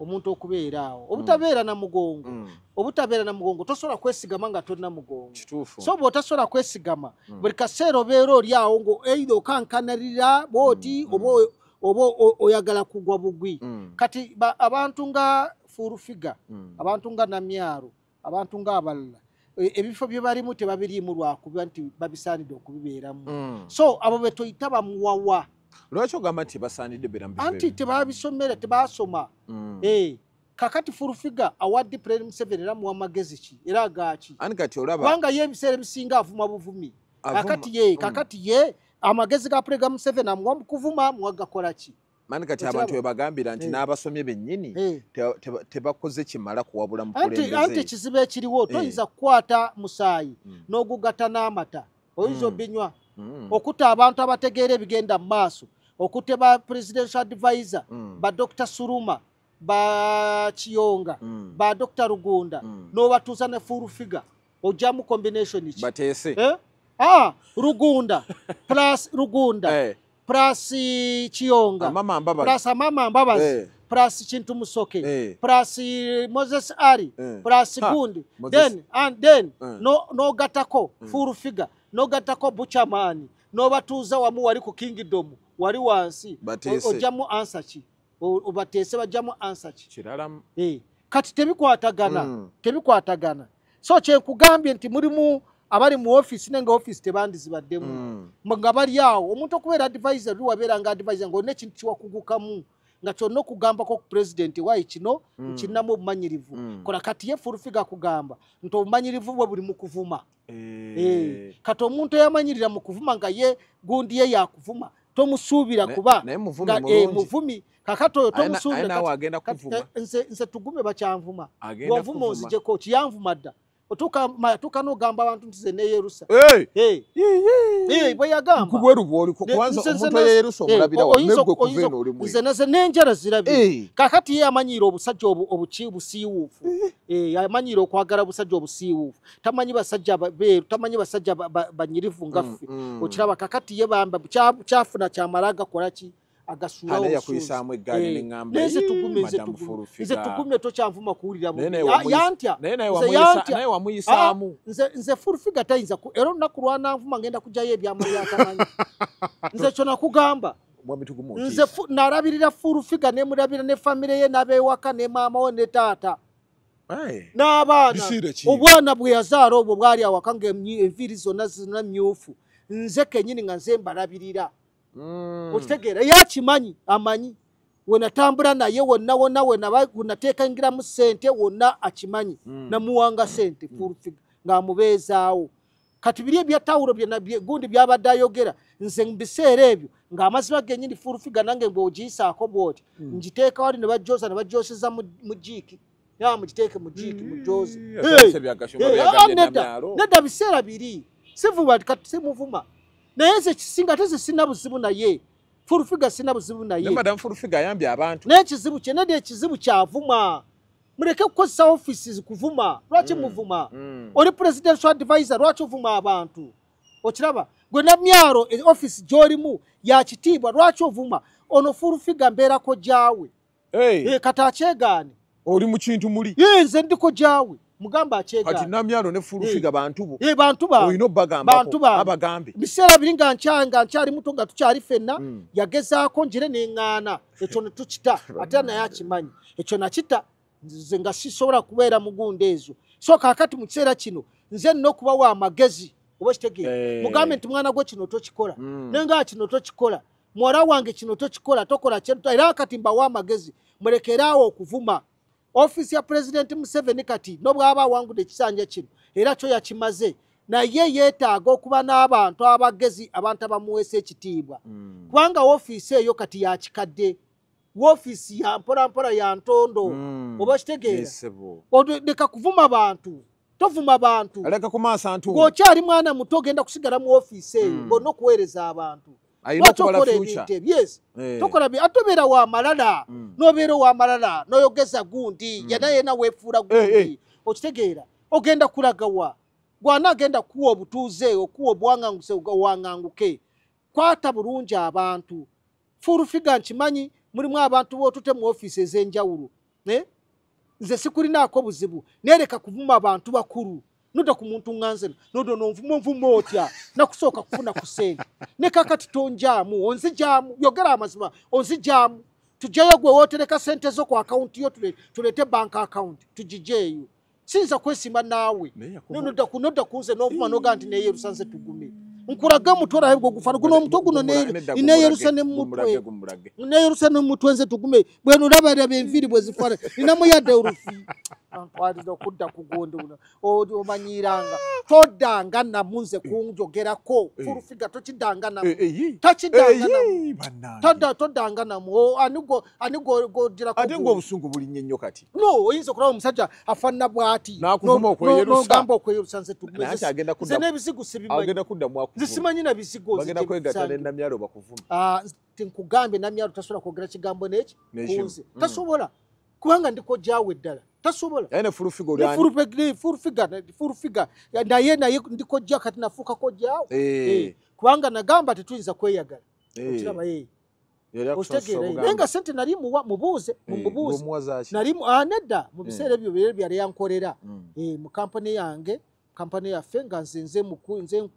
Omuntu okubeera awo. Obutabeera na mugongo. Obutabeera na mugongo tosobola kwesigama nga tolina mugongo. Kituufu. So bw'otasobola kwesigama buli kaseera obeera oli awo ng'eida okankanalira bw'oti oba oyagala kugwa bugwi. Kati abantu nga Full Figure, abantu nga Namyalo, abantu nga abalala, ebifo bye balimu tebabiriimu lwakuba nti babisaanidde okubibeeramu. So abo be tuyita bamuwawa. Lwaki ogamba nti basaanidde beera mu bifo Anti ebyo? tebabisomera, tebasoma. Kakati Full Figure awadde President Museveni era muwa magezi ki? Era agaaki? Ani kati olaba Kubanga ye ebiseera ebisinga avuma buvumi. Avuma. Kakati ye amagezi ga President Museveni amuwa mu kuvuma, amuwa gakola ki? Mani kati Okiraba? abantu bwe bagambira nti n'abasomye bennyini tebakoze kimala kuwabula Anti mukulembeze. ekizibu ekiriwo toyinza kukwata musaayi n'ogugatta n'amata, oyinza obinywa. Okutta abantu abategeera ebigenda mu maaso, okutte ba presidential advisor, ba Dr. Suruma, ba Kiyonga, ba Dr. Rugunda, n'obatuuza ne Full Figure, ojjamu combination ki? Bateese. Eh? Ah, Rugunda plus Rugunda plus Kiyonga Amama Mbabazi. plus Amama Mbabazi plus Kintu Musoke plus Moses Ali plus gundi. Moses. Then and then no nogatako Full Figure, nogatako Buchaman, nobatuuza wamu wali ku kingdom wali wansi. Bateese. Ojjamu answer ki? Obateese bajjamu answer ki? Kirala. Kati tebikwatagana. Tebikwatagana. So kyenkugambye nti mulimu abali mu office naye nga office tebandizibaddemu. Nga bali awo, omuntu okubeera advisor, luli wabeera nga advisor ng'olina ekintu kiwakugukamu nga kyonna okugambako ku president, wayi kino nkirinamu obumanyirivu. Kola kati ye Full Figure kugamba nti obumanyirivu bwe buli mu kuvuma. Kati omuntu eyamanyirira mu kuvuma nga ye gundi ye yakuvuma, tomusuubira kuba Naye muvumi nga, mulungi. Muvumi. Kakati oyo Aye tomusuubira. Aye naawe agenda kuvuma. Nze tugume bakyanvuma. Agenda Bw'onvuma kuvuma. onzijeko kiyanvuma dda. Otuuka n'ogamba abantu nti ze neeyerusa. Bwe yagamba. Kubweru bw'oliko kubanza omuntu eyeerusa omulabira wa neggwe kuva eno oli Nze mweru. naze n'enjala zirabye. Kakati ye amanyiira obusajja obuki busiiwuufu. Amanyiira okwagala busajja obusiiwuufu, tamanyi basajja beeru, tamanyi basajja banyirivu nga ffe. Okiraba? Kakati ye bamba kyafuna kyamala agakola ki, agasuulawo Ane obusuuzi. yakuyisaamu eggaali neŋŋamba, Naye nze "Ii, tugume, nze Madam tugume, Full nze Figure." tugumye tokyanvuma kuwulira Naye bubi. naye Yantya. Naye naye Nze yantya. naye wamuyisaamu. Ah, nze Full Figure tayinza era olunaku lwananvuma ngenda kugyayo ebyama byatamanyi. Nze kyo nakugamba. Mwami Tugume Nze otiisa. nalabirira Full Figure, nemulabira ne famire ye n'abeewaka ne maama we ne taata n'abaana. Bisiire ki? Obwana bwe yazaala obwo bwali awaka ng'enviiri zonna zonna myufu, nze kenyini nga nze mbalabirira. Okitegeera? Ye akimanyi, amanyi wenatambula naye wonna wonna, wenateekangiramu ssente wonna akimanyi. Namuwanga ssente Full Figure ng'amubeezaawo. Kati biri ebya tawulo gundi byabadde ayogera, nze mu biseera ebyo ng'amazima gennyini Full Figure nange bw'ogiyisaako bw'oti ngiteeka wali ne bajjoza ne bajjoseza mu jiiki, ya mugiteeke mu jiiki mujoze. Atandise bya Gashumba byagambye Nedda. Namyalo. Nedda, biseera biri sivuma, kati simuvuma, naye nze kisinga ate nze sirina buzibu naye. Full Figure sina buzibu naye. Ne Madam Full Figure ayambye abantu. Naye ekizibu kye nedda, ekizibu kyavuma. Muleke kukozesa offices kuvuma. Lwaki muvuma? Oli presidential advisor, lwaki ovuma abantu? Okiraba? Gwe Namyalo office gy'olimu ya kitiibwa, lwaki ovuma? Ono Full Figure mbeerako gyawe. Hey. Kati akyegaane. Oli mu kintu muli. Nze ndiko gyawe. Mugamba akyegaane. Kati Namyalo ne Full Figure bantu bo. Bantu ba. Olina obbagambako. Bantu ba. Abagambe. Biseera biri nga nkyali muto nga tukyali ffenna, yagezaako njire n'eŋŋaana. Ekyo ne tukita. Ate naye akimanyi. Ekyo nakita. Nze nga sisobola kubeera mugundo ezo. So kaakati mu kiseera kino nze nina okubawa amagezi. Oba kitegeera. Mugambe nti mwana gwe kino tokikola. Naye nga kino tokikola. Muwala wange kino tokikola, tokola kye. Era kati mbawa amagezi. Mulekeraawo okuvuma. Office ya President Museveni kati n'obwaba awangudde ekisanja kino era kyo yakimaze, naye yeetaaga okuba n'abantu abagezi, abantu abamuweesa ekitiibwa. Kubanga ofiisi eyo kati yakikadde, ofiisi ya mpola mpola ya ntondo. Oba kitegeera. Leka kuvuma bantu, tovuma bantu. Aleka kumaasa ntu. Ng'okyali mwana muto ogenda kusigala mu ofiisi eyo ng'olina okuweereza abantu. Lwaki okola ebintu ebyo? Yes. Tokola ate obeera wa malala, n'obeera wa malala, n'oyogeza gundi, yena yena weefuula gundi. Okitegeera. Ogenda kulagawa. Gwana agenda kuwa obutuuze, okuwa obuwanganguse, owanganguke. Kwata bulungi abantu. Full Figure nkimanyi mulimu abantu b'otute mu ofiisi ez'enjawulo. Nze sikulinaako buzibu. Nereka kuvuma abantu bakulu. Nodda ku muntu nga nze, nodda n'onvuma onvuma otya? Nakusooka kufuna ku ssente. Ne kaakati tonjaamu, onzijaamu, yogera amazima, onzijaamu. Tujjayo gwe wootereka ssente zo ku akawunti yo, tuleete bank account, tugigyeyo. Siyinza kwesimba naawe. Nodda ku nze n'onvuma n'ogaa nti neeyerusa nze tugume. Nkulaga omutwe olabe gwe gufaana. Guno omutwe guno neeyerusa ne mu mutwe. Neeyerusa ne mu mutwe nze tugume. Bwe nolaba enviiri bwe zifaanana. Ninamu yadde olufi. Antwalira okudda ku gundi guno. Omanyiiranga. Toddanga namu nze kunjogerako. Full Figure tokiddanga namu. Tokiddanga namu. Toddanga namu. Ani gw'odirako. Ate ng'obusungu bulinnye nnyo kati. No, oyinza okulaba omusajja afaanana bw'ati. N'akuvuma okweyerusa. N'ogamba okweyerusa nze tugume. Nze n'ebizigo sibimanyi. Agenda kuddamu akuvuma. Nze simanyi na bizigo. Bagenda kwegatta ne Namyalo bakuvuma. Nkugambye Namyalo tasobola kwogera kigambo n'eki kunze. Tasobola. Kubanga ndiko gyawe ddala. Tasobola. Naye ne Full Figure oli ani? Full Figure. Naye ndiko gya kati nafuukako gyawe. Kubanga nagamba tetuyinza kweyagala. Okiraba Okitegeera. Naye nga ssente nali mubuuze, mumubuuze. Nali nedda mu biseera ebyo byali yankolera. Mu kampani yange, kampani yaffe nga nze mukulu, nze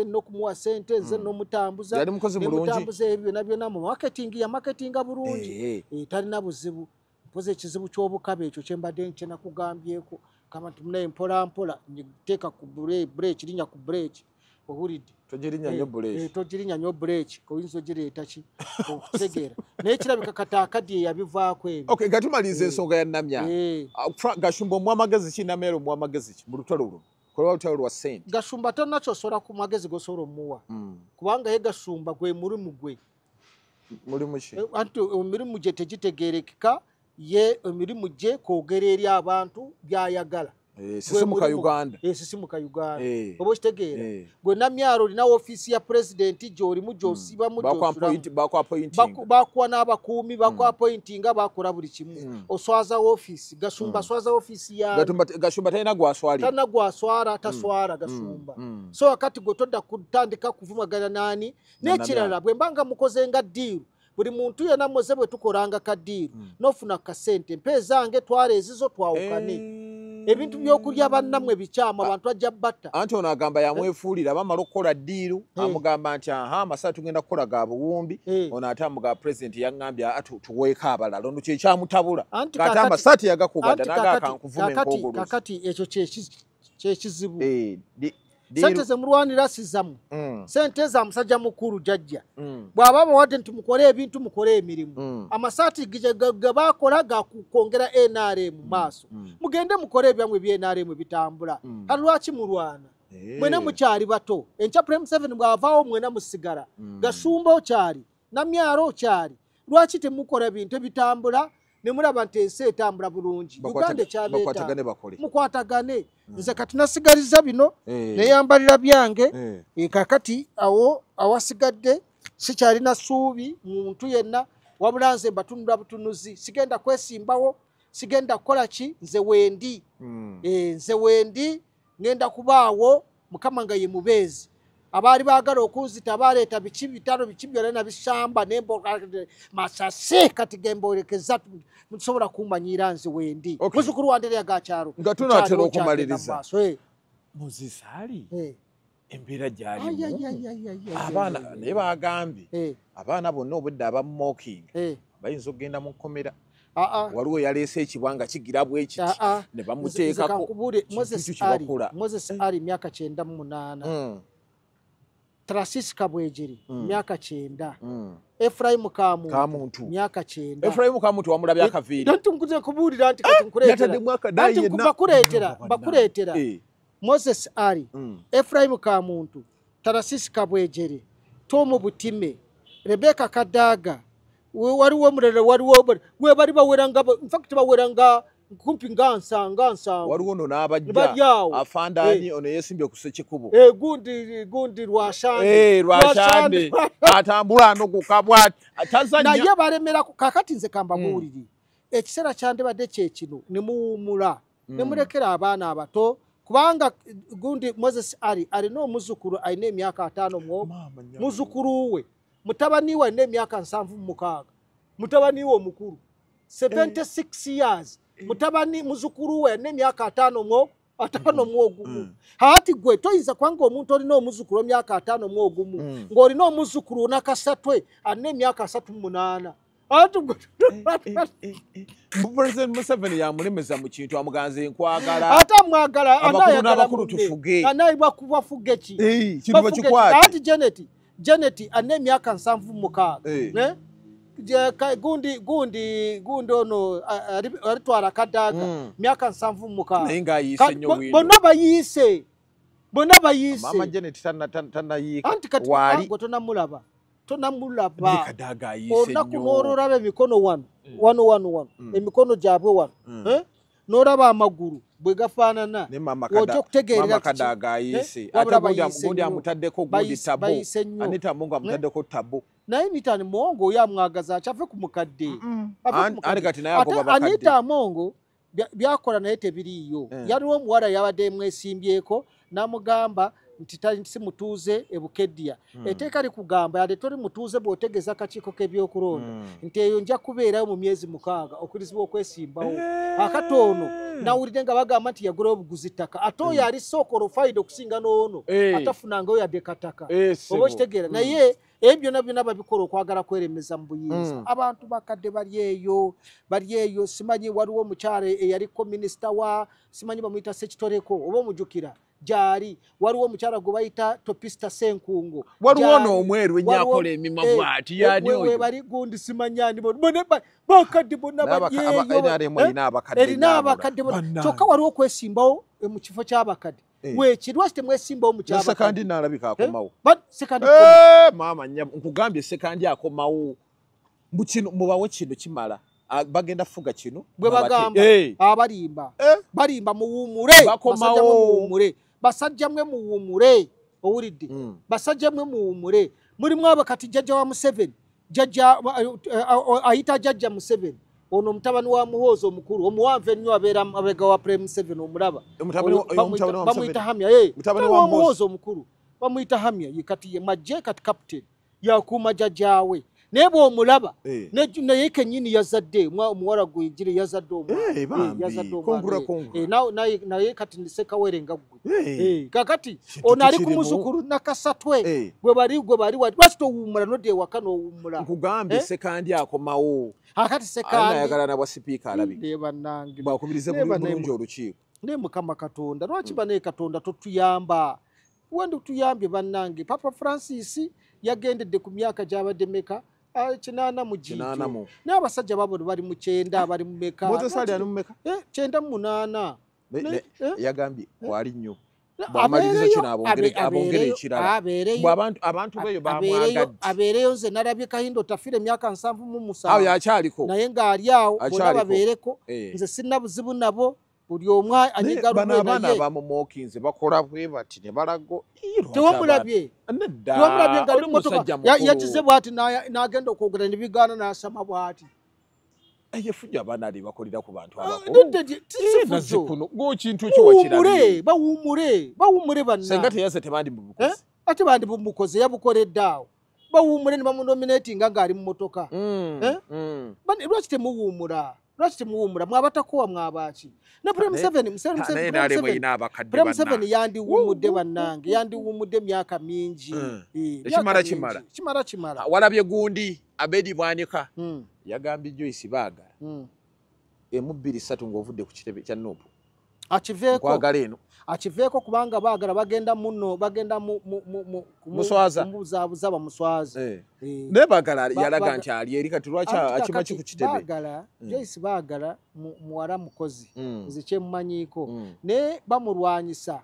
n'okumuwa ssente, nze n'omutambuza. Yali mukozi mulungi. Nemutambuza ebyo byonna byonna mu marketing, ya marketinga bulungi. Talina buzibu. Mpozi ekizibu ky'obukaba ekyo kye mbadde kye nakugambyeko. Gamba nti munaye mpola mpola, teeka ku break, linnya ku break. Owulidde. Togirinya nnyo break. Togirinya nnyo break, oyinza ogireeta ki? Okutegeera. Naye kirabika kati akaddiye yabivaako ebyo. Okay, nga tumaliriza ensonga ya Namyalo. Gashumba omuwa amagezi ki, Namyalo omuwa amagezi ki mu lutalo luno? Kuba lutalo lwa ssente. Gashumba tolina ky'osobola ku magezi g'osobola omuwa. Kubanga ye Gashumba gwe mulimu gwe. Mulimu ki? Anti emirimu gye tegitegeerekeka, ye emirimu gye kwogera eri abantu by'ayagala. Sisimuka Uganda. Sisimuka Uganda. Oba okitegeera. Gwe Namyalo olina ofiisi ya pulezidenti gy'olimu gy'osiibamu gy'osulamu. Bakuwa n'abakuumi, bakuappointinga, bakola buli kimu. Oswaza ofiisi. Gashumba aswaza ofiisi ya. Gashumba talina gw'aswalira. Talina gw'aswala, taswala Gashumba. So wakati gwe todda kutandika kuvumagana n'ani. N'ekirala bwe mba nga mukoze nga ddiiru, buli muntu yenna muze bwe tukolanga kaddiiru, n'ofuna kasente, mpa ezange twala ezizo twawukane. Ebintu by'okulya bannammwe bikyamu, abantu bajja batta. Anti ono agamba yamwefuulira, bamala okukola ddiiru, amugamba nti aha amasaala tugenda kukola ga buwumbi, ono ate amugamba pulezidenti yaŋŋambye tuweeko abalala, ono kye kyamutabula. Ate amasaala teyagakuba dda n'agamba kankuvume enkoogolozi. Kaakati ekyo kyekizibu. Sente ze mulwanira si zammwe. Sente za musajja mukulu jjajja. Bw'aba abawadde nti mukole ebintu, mukole emirimu. Amasaati ge baakola ga kwongera NRM mu maaso. Mugende mukole ebyammwe bya NRM bitambula. Kati lwaki mulwana? Mwena mukyali bato. Enkya President Museveni bw'avaawo mwena musigala. Gashumba okyali, Namyalo okyali. Lwaki temukola bintu ebitambula ne mulaba nti ensi etambula bulungi? Uganda ekyabeetaaga. Mukwatagane. Nze kati nasigaliza bino, neyambalira byange, kakati awo awasigadde Sikyalina ssuubi muntu yenna, wabula nze mbatunula butunuzi. Sigenda kwesimbawo, sigenda kukola ki, nze wendi. Nze wendi, ngenda kubaawo Mukama nga ye mubeezi. Abaali baagala okunzita baleeta biki bitano biki byonna nabisamba masase kati gemboolekeza musobola kumanyira nze wendi. Muzukulu wa Andereya Gakyalo. Nga tunaatera okumaliriza. Moses Ali embeera gy'alimu abaana naye bagambye abaana bonna obwedda abamumokinga bayinza okugenda mu nkomera. Waliwo yaleese ekibwa nga kigira bwe kiti ne bamuteekako. Moses Ali myaka 98. Tarasisi Kabwejeri myaka 90. Efraimu Kamuntu myaka 90. Efraimu Kamuntu wamulabye akaviiri. Anti nkuze kubuulira nti kati nkuleetera. Anti bakuleetera. Moses Ali, Efraimu Kamuntu, Tarasisi Kabwejeri, Tomu Butime, Rebecca Kadaga, waliwo omulala, waliwo we bali bawera nga, in fact bawera nga kumpi nga nsango. Waliwo ono n'abajja afandaani ono yeesimbye ku Ssekikubo. Gundi Lwashande. Lwashande atambula anoguka bw'ati tazannya. Naye balemerako. Kaakati nze kambabuulire, ekiseera kyandibadde kye kino ne muwummula ne mulekera abaana abato, kubanga gundi Moses Ali alina omuzukulu alina emyaka 50 muzukulu we mutabani we alina emyaka 76, mutabani we omukulu 76 years, mutabani muzukulu we alina emyaka 51. Ati gwe toyinza kubanga omuntu olina omuzukulu emyaka 51 ng'olina omuzukulu nakasatwe alina emyaka 38. Ati gwe President Museveni yamulemeza mu kintu amuganze nkwagala. Ate amwagala n'abakulu tufuge. Anaye bafuge ki? Kino bakikwate. Ati Janet alina emyaka 76. Gundi ono alitwala Kadaga myaka 76. Naye ng'ayiise nnyo bwino. Bonna bayiise. Bonna bayiise. Mama Janet tannayiika. Anti kati gwe tonamulaba. Tonamulaba. Olunaku n'ololaba emikono wano. Wano. Emikono gyabwe wano. N'olaba amagulu bwe gafaanana. Ojja okutegeerera Kadaga ayiise. Ate gundi amutaddeko gundi tabo. Anita Mongo amutaddeko tabo. Naye Anita Mongo oyo amwagaza kyave ku mukadde. Anita Mongo byakola naye tebiriiyo. Yaliwo omuwala yabadde emwesimbyeko n'amugamba nti si mutuuze e Bukedya. Etteeka likugamba yadde toli mutuuze bw'otegeeza akakiiko k'ebyokulonda nti eyo nja kubeerayo mu myezi 6 okkirizibwa okwesimbawo. Akati ono nawulidde nga bagamba nti yagulayo obuguzi ttaka, ate oyo ali so qualified okusinga n'ono atafunangayo yadde kataka. Oba okitegeera? Naye ebyo byonna byonna babikola okwagala kweremeza mu buyinza. Abantu bakadde bali eyo, simanyi waliwo omukyala eyaliko minisita wa simanyi bamuyita Ssekitoreko oba omujjukira gyali, waliwo omukyala gwe bayita Topista Ssenkungu, waliwo ono omweru ennyo akola emimwa bw'ati yaani oyo we bali gundi simanyani bakadde bonna bali eyo erina abakadde bonna. Kyokka waliwo okwesimbawo mu kifo ky'abakadde. Weeki lwaki temwesimbawo mu ky'abakadde? Ssekandi n'alabika akomawo. Ssekandi maama nnyabo nkugambye Ssekandi akomawo. Mubawe kino kimala. Bagenda fuga kino bwe bagamba abalimba balimba muwummule, basajja mwe muwummule, basajja mwe muwummule. Owulidde? Basajja mwe muwummule. Mulimu abakati jjajja wa Museveni, jjajja ayita jjajja Museveni ono mutabani wa Muhoozi omukulu omuwanvu ennyo abeera mabega wa Prime Museveni omulaba bamuyita Hamya. Mutabani wa Muhoozi omukulu bamuyita Hamya, ye kati ye majje kati captain yakuuma jjajjaawe. Naye bw'omulaba naye kennyini yazadde omuwala gwe yazadde omwana, yazadde omwana naye kati ndi Ssekawere nga ggwe. Kakati ono ali ku muzukulu nakasatwe gwe bali lwaki towummula nodda ewaka n'owummula? Nkugambye Ssekandi akomawo. Akati Ssekandi ayagala na bwa sipiika alabika. Bannange bwakubirize bulungi olukiiko. Naye Mukama Katonda lwaki banaye Katonda totuyamba? Wandi tuyambye bannange. Papa Francis yagendedde ku myaka gy'abadde meka 80 mu gijo. Naye abasajja baabo bali mu 90 bali mu meka. Moses Ali ali mu meka? 98. Yagambye kwali nnyo. Bw'amaliriza kino abongere ekirala. Abantu beeyo bamwagadde. Abeereyo nze nalabye Kahindo Tafire emyaka 77. Awo yakyaliko. Naye ng'ali awo bonna babeereko. Nze sirina buzibu nabo. Buli omu anyiga lulwe. Abaana abamumokinze bakola bwe bati ne balago. Tewamulabye. Tewamulabye nga ali mmotoka. Yakize bw'ati n'agenda okwogera ne bigaana n'asama bw'ati. Efujjo abaana ali bakolera ku bantu abakulu. Kuno ng'ekintu ekyo wakirabye. Bawummule banna. Senga teyaze tebandi mubukoze. Ate bandi bumukoze yabukoledde awo. Bawummule ne bamunominatinga ng'ali mu mmotoka. Lwaki temuwummula? Lwaki temuwummula? Mwabatakowa mwabaaki? Ne President Museveni yandiwummudde bannange, yandiwummudde emyaka mingi. Kimala kimala. Walabye gundi Abedi Bwanika yagambye Joyce Baagala emu 2-3 ng'ovudde ku kitebe kya NUP. Akiveeko kubanga baagala bagenda muno bagenda muswaza mubuzaabuza bamuswaza. Naye Baagala yalaga nti ali eri kati lwaki akimaki ku kitebe. Baagala Joyce Baagala muwala mukozi nze kyemmanyiiko naye bamulwanyisa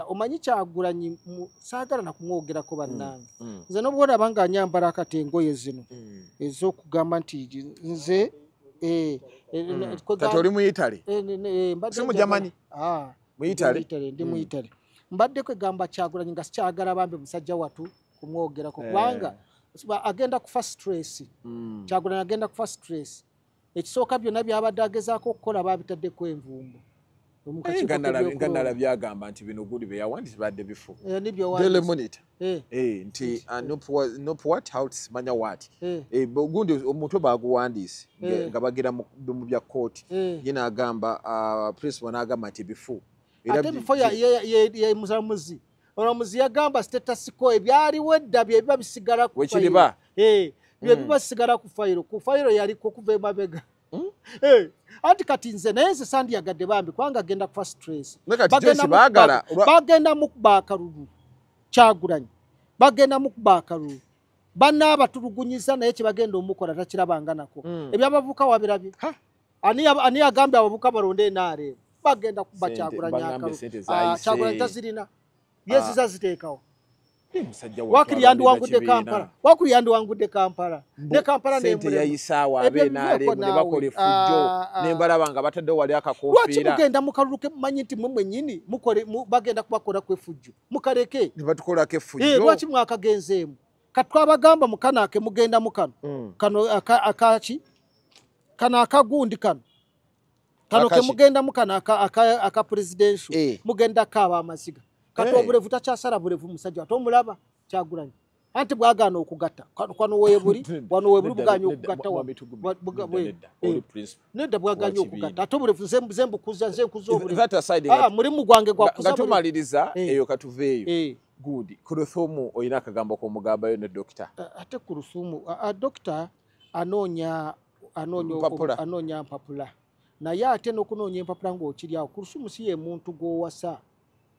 omanyi Kyagulanyi saagala na kumwogerako bannange. Nze n'obwolaba nga nyambala akati engoye zino ez'okugamba nti nze kati oli mu Italy? Si mu Germany? Mu Italy? Ndi mu Italy. Mbadde kwegamba Kyagulanyi nga sikyagala bambi musajja watu kumwogerako kubanga agenda kufa stress. Kyagulanyi agenda kufa stress. Ekisooka byonna byabadde agezaako okukola baabitaddeko envumbo. Nga nalabye agamba nti bino guli bye yawandiise badde bifu. Daily Monitor. Nti NUP what house manya what. Gundi omutwe baguwandiise nga bagira mu bya kooti. Ye n'agamba principal n'agamba nti bifu. Ate bifo ye mulamuzi. Omulamuzi yagamba status quo ebyaliwo edda bye biba bisigala ku fayiro. Bye biba bisigala ku fayiro. Ku fayiro yaliko okuva emabega. Anti kati nze naye nze sandiyagadde bambi kubanga agenda kufa stress. Bagenda mukuba akalulu Kyagulanyi. Bagenda mukuba akalulu. Banna abatulugunyiza naye kye bagenda omukola takirabanga nako. Ebyabavubuka wabirabye. Ani agambye abavubuka balonde NRM? Bagenda kuba Kyagulanyi akalulu. Kyagulanyi tazirina. Yeziza ziteekawo. Wakiri yandiwangudde Kampala. Wakiri yandiwangudde Kampala. Ne Kampala sente yayisaawo abe NRM ne bakola effujjo ne mbalaba nga bataddewo wali akakoofiira. Lwaki mugenda mu kalulu ke mumanyi nti mmwe mwennyini mukole bagenda kubakolako effujjo? Mukaleke. Ne batukolako effujjo. Lwaki mwakagenzeemu? Kati twabagamba mu kano ake mugenda mu kano. Kano akaki? Kano akagundi kano. Kano ke mugenda mu kano aka presidential. Mugenda kaaba amaziga. Kati obulevu takyasala bulevu musajja ate omulaba Kyagulanyi. Anti bwagaana okugatta. Kwano weebuli, wano weebuli buganye okugatta nedda bwagaanye okugatta. Ate obulevu nze mbukuza nze nkuza obulevu. Mulimu gwange gwa kuza. Nga tumaliriza eyo katuveeyo. Good. Kuluthumu olina akagambo k'omugambayo ne dokita. Ate Kuluthumu, dokita anoonya mpapula. Naye ate n'okunoonya empapula ng'okiri awo. Kuluthumu si ye muntu gw'owasa.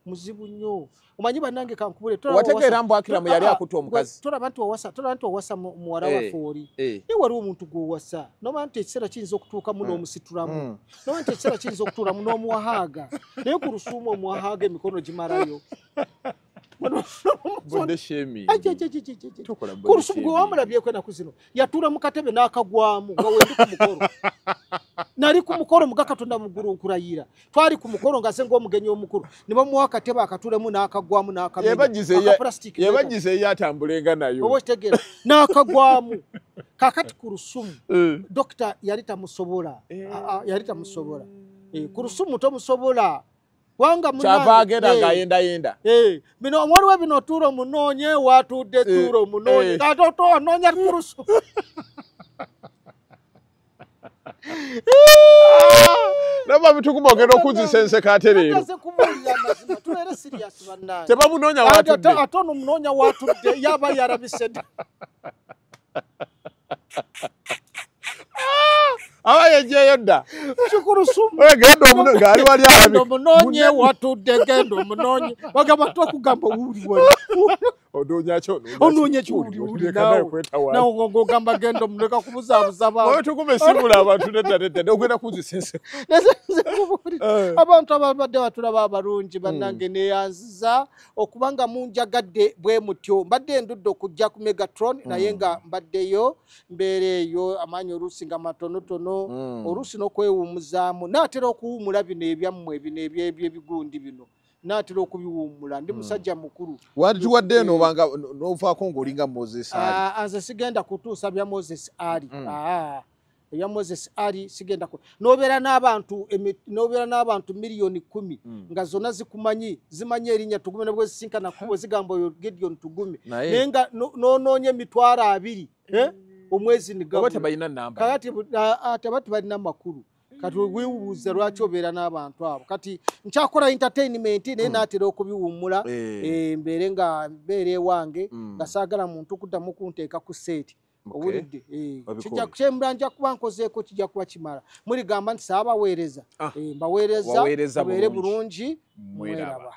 Muzibu nnyo. Omanyi bannange kankubule. Wategeera mbu Akiramu yali akutte omukazi. Tolaba nti owasa muwala waffe oli. Naye waliwo omuntu gw'owasa. N'omanya nti ekiseera kiyinza okutuukamu n'omusitulamu. N'omanya nti ekiseera kiyinza okutuulamu n'omuwahaaga. Naye ku Lusuumu omuwahaaga emikono gimalayo. Ku Lusuumu gwe wamulabyeko ennaku zino yatuula mu katebe n'akagwamu nga wendi ku mukolo. Nali ku mukolo muga Katonda mu ggulu nkulayira. Twali ku mukolo nga nze ng'omugenyi omukulu. Ne bamuwa akatebe akatuulemu n'akagwamu n'akamenya. Yebagize ye atambulenga nayo. Oba okitegeera n'akagwamu. Kaakati ku Lusuumu dokita yali tamusobola. Yali tamusobola. Ku Lusuumu tomusobola. Kyava agenda ng'ayendayenda. Bino waliwo bino tuulo munoonye watudde tuulo munoonye. Ate onoonya ku Lusuumu. Naba bituguma ogenda okuzisa enseko ate leero. Tebamunoonya watudde. Ate ono munoonya watudde yaba yarabise dda. Aba yeggyeyo dda. Kikulusumu. Genda omunoonye ng'ali wali alabika. Omunoonye watudde genda omunoonye. Bagamba twakugamba wuli wali. Onoonya ki onoonya ki wuli wuli naawe. Naawe ng'ogamba genda omuleka kubuzaabuza bantu. Oyo tugume sibula abantu nedda nedda ogenda kunzisa enseko. Abantu ababadde batulaba abalungi bannange neeyanziza okubanga munjagadde bwe mutyo. Mbadde ndudde okujja ku Megatron naye nga mbaddeyo mbeera eyo amaanyi oluusi nga matonotono. katono, oluusi n'okwewummuzaamu. Naatera okuwummula bino ebyammwe, bino ebyebigundi bino naatera okubiwummula. Ndi musajja mukulu. Watuwadde eno obanga n'ovaako ng'olinga Moses Ali. Ah, nze sigenda kutuusa bya Moses Ali. Ah, ebya Moses Ali sigenda nobeera n'abantu nobeera n'abantu 10,000,000 nga zonna zikumanyi, zimanyi erinnya Tugume, ne bwezisinkana kubo zigamba oyo Gideon Tugume, naye nga n'onoonya 20,000, eh, omwezi oba nigabula. Tebalina namba. Kakati teba tebalina makulu. Kati weebuuza lwaki obeera n'abantu abo. Kati nkyakola entertainment, naye naatera okubiwummula. Eh. Eh, mbeere nga mbeera ewange, nga saagala muntu kuddamu kunteeka ku set. Owulidde? Eh, Wabikola. kijja kyembula nja kuba nkozeeko, kijja kuba kimala. Muligamba nti saabaweereza. Ah, Eh, mbaweereza, waweereza mubeere bulungi. bulungi. Mweraba. Mweraba.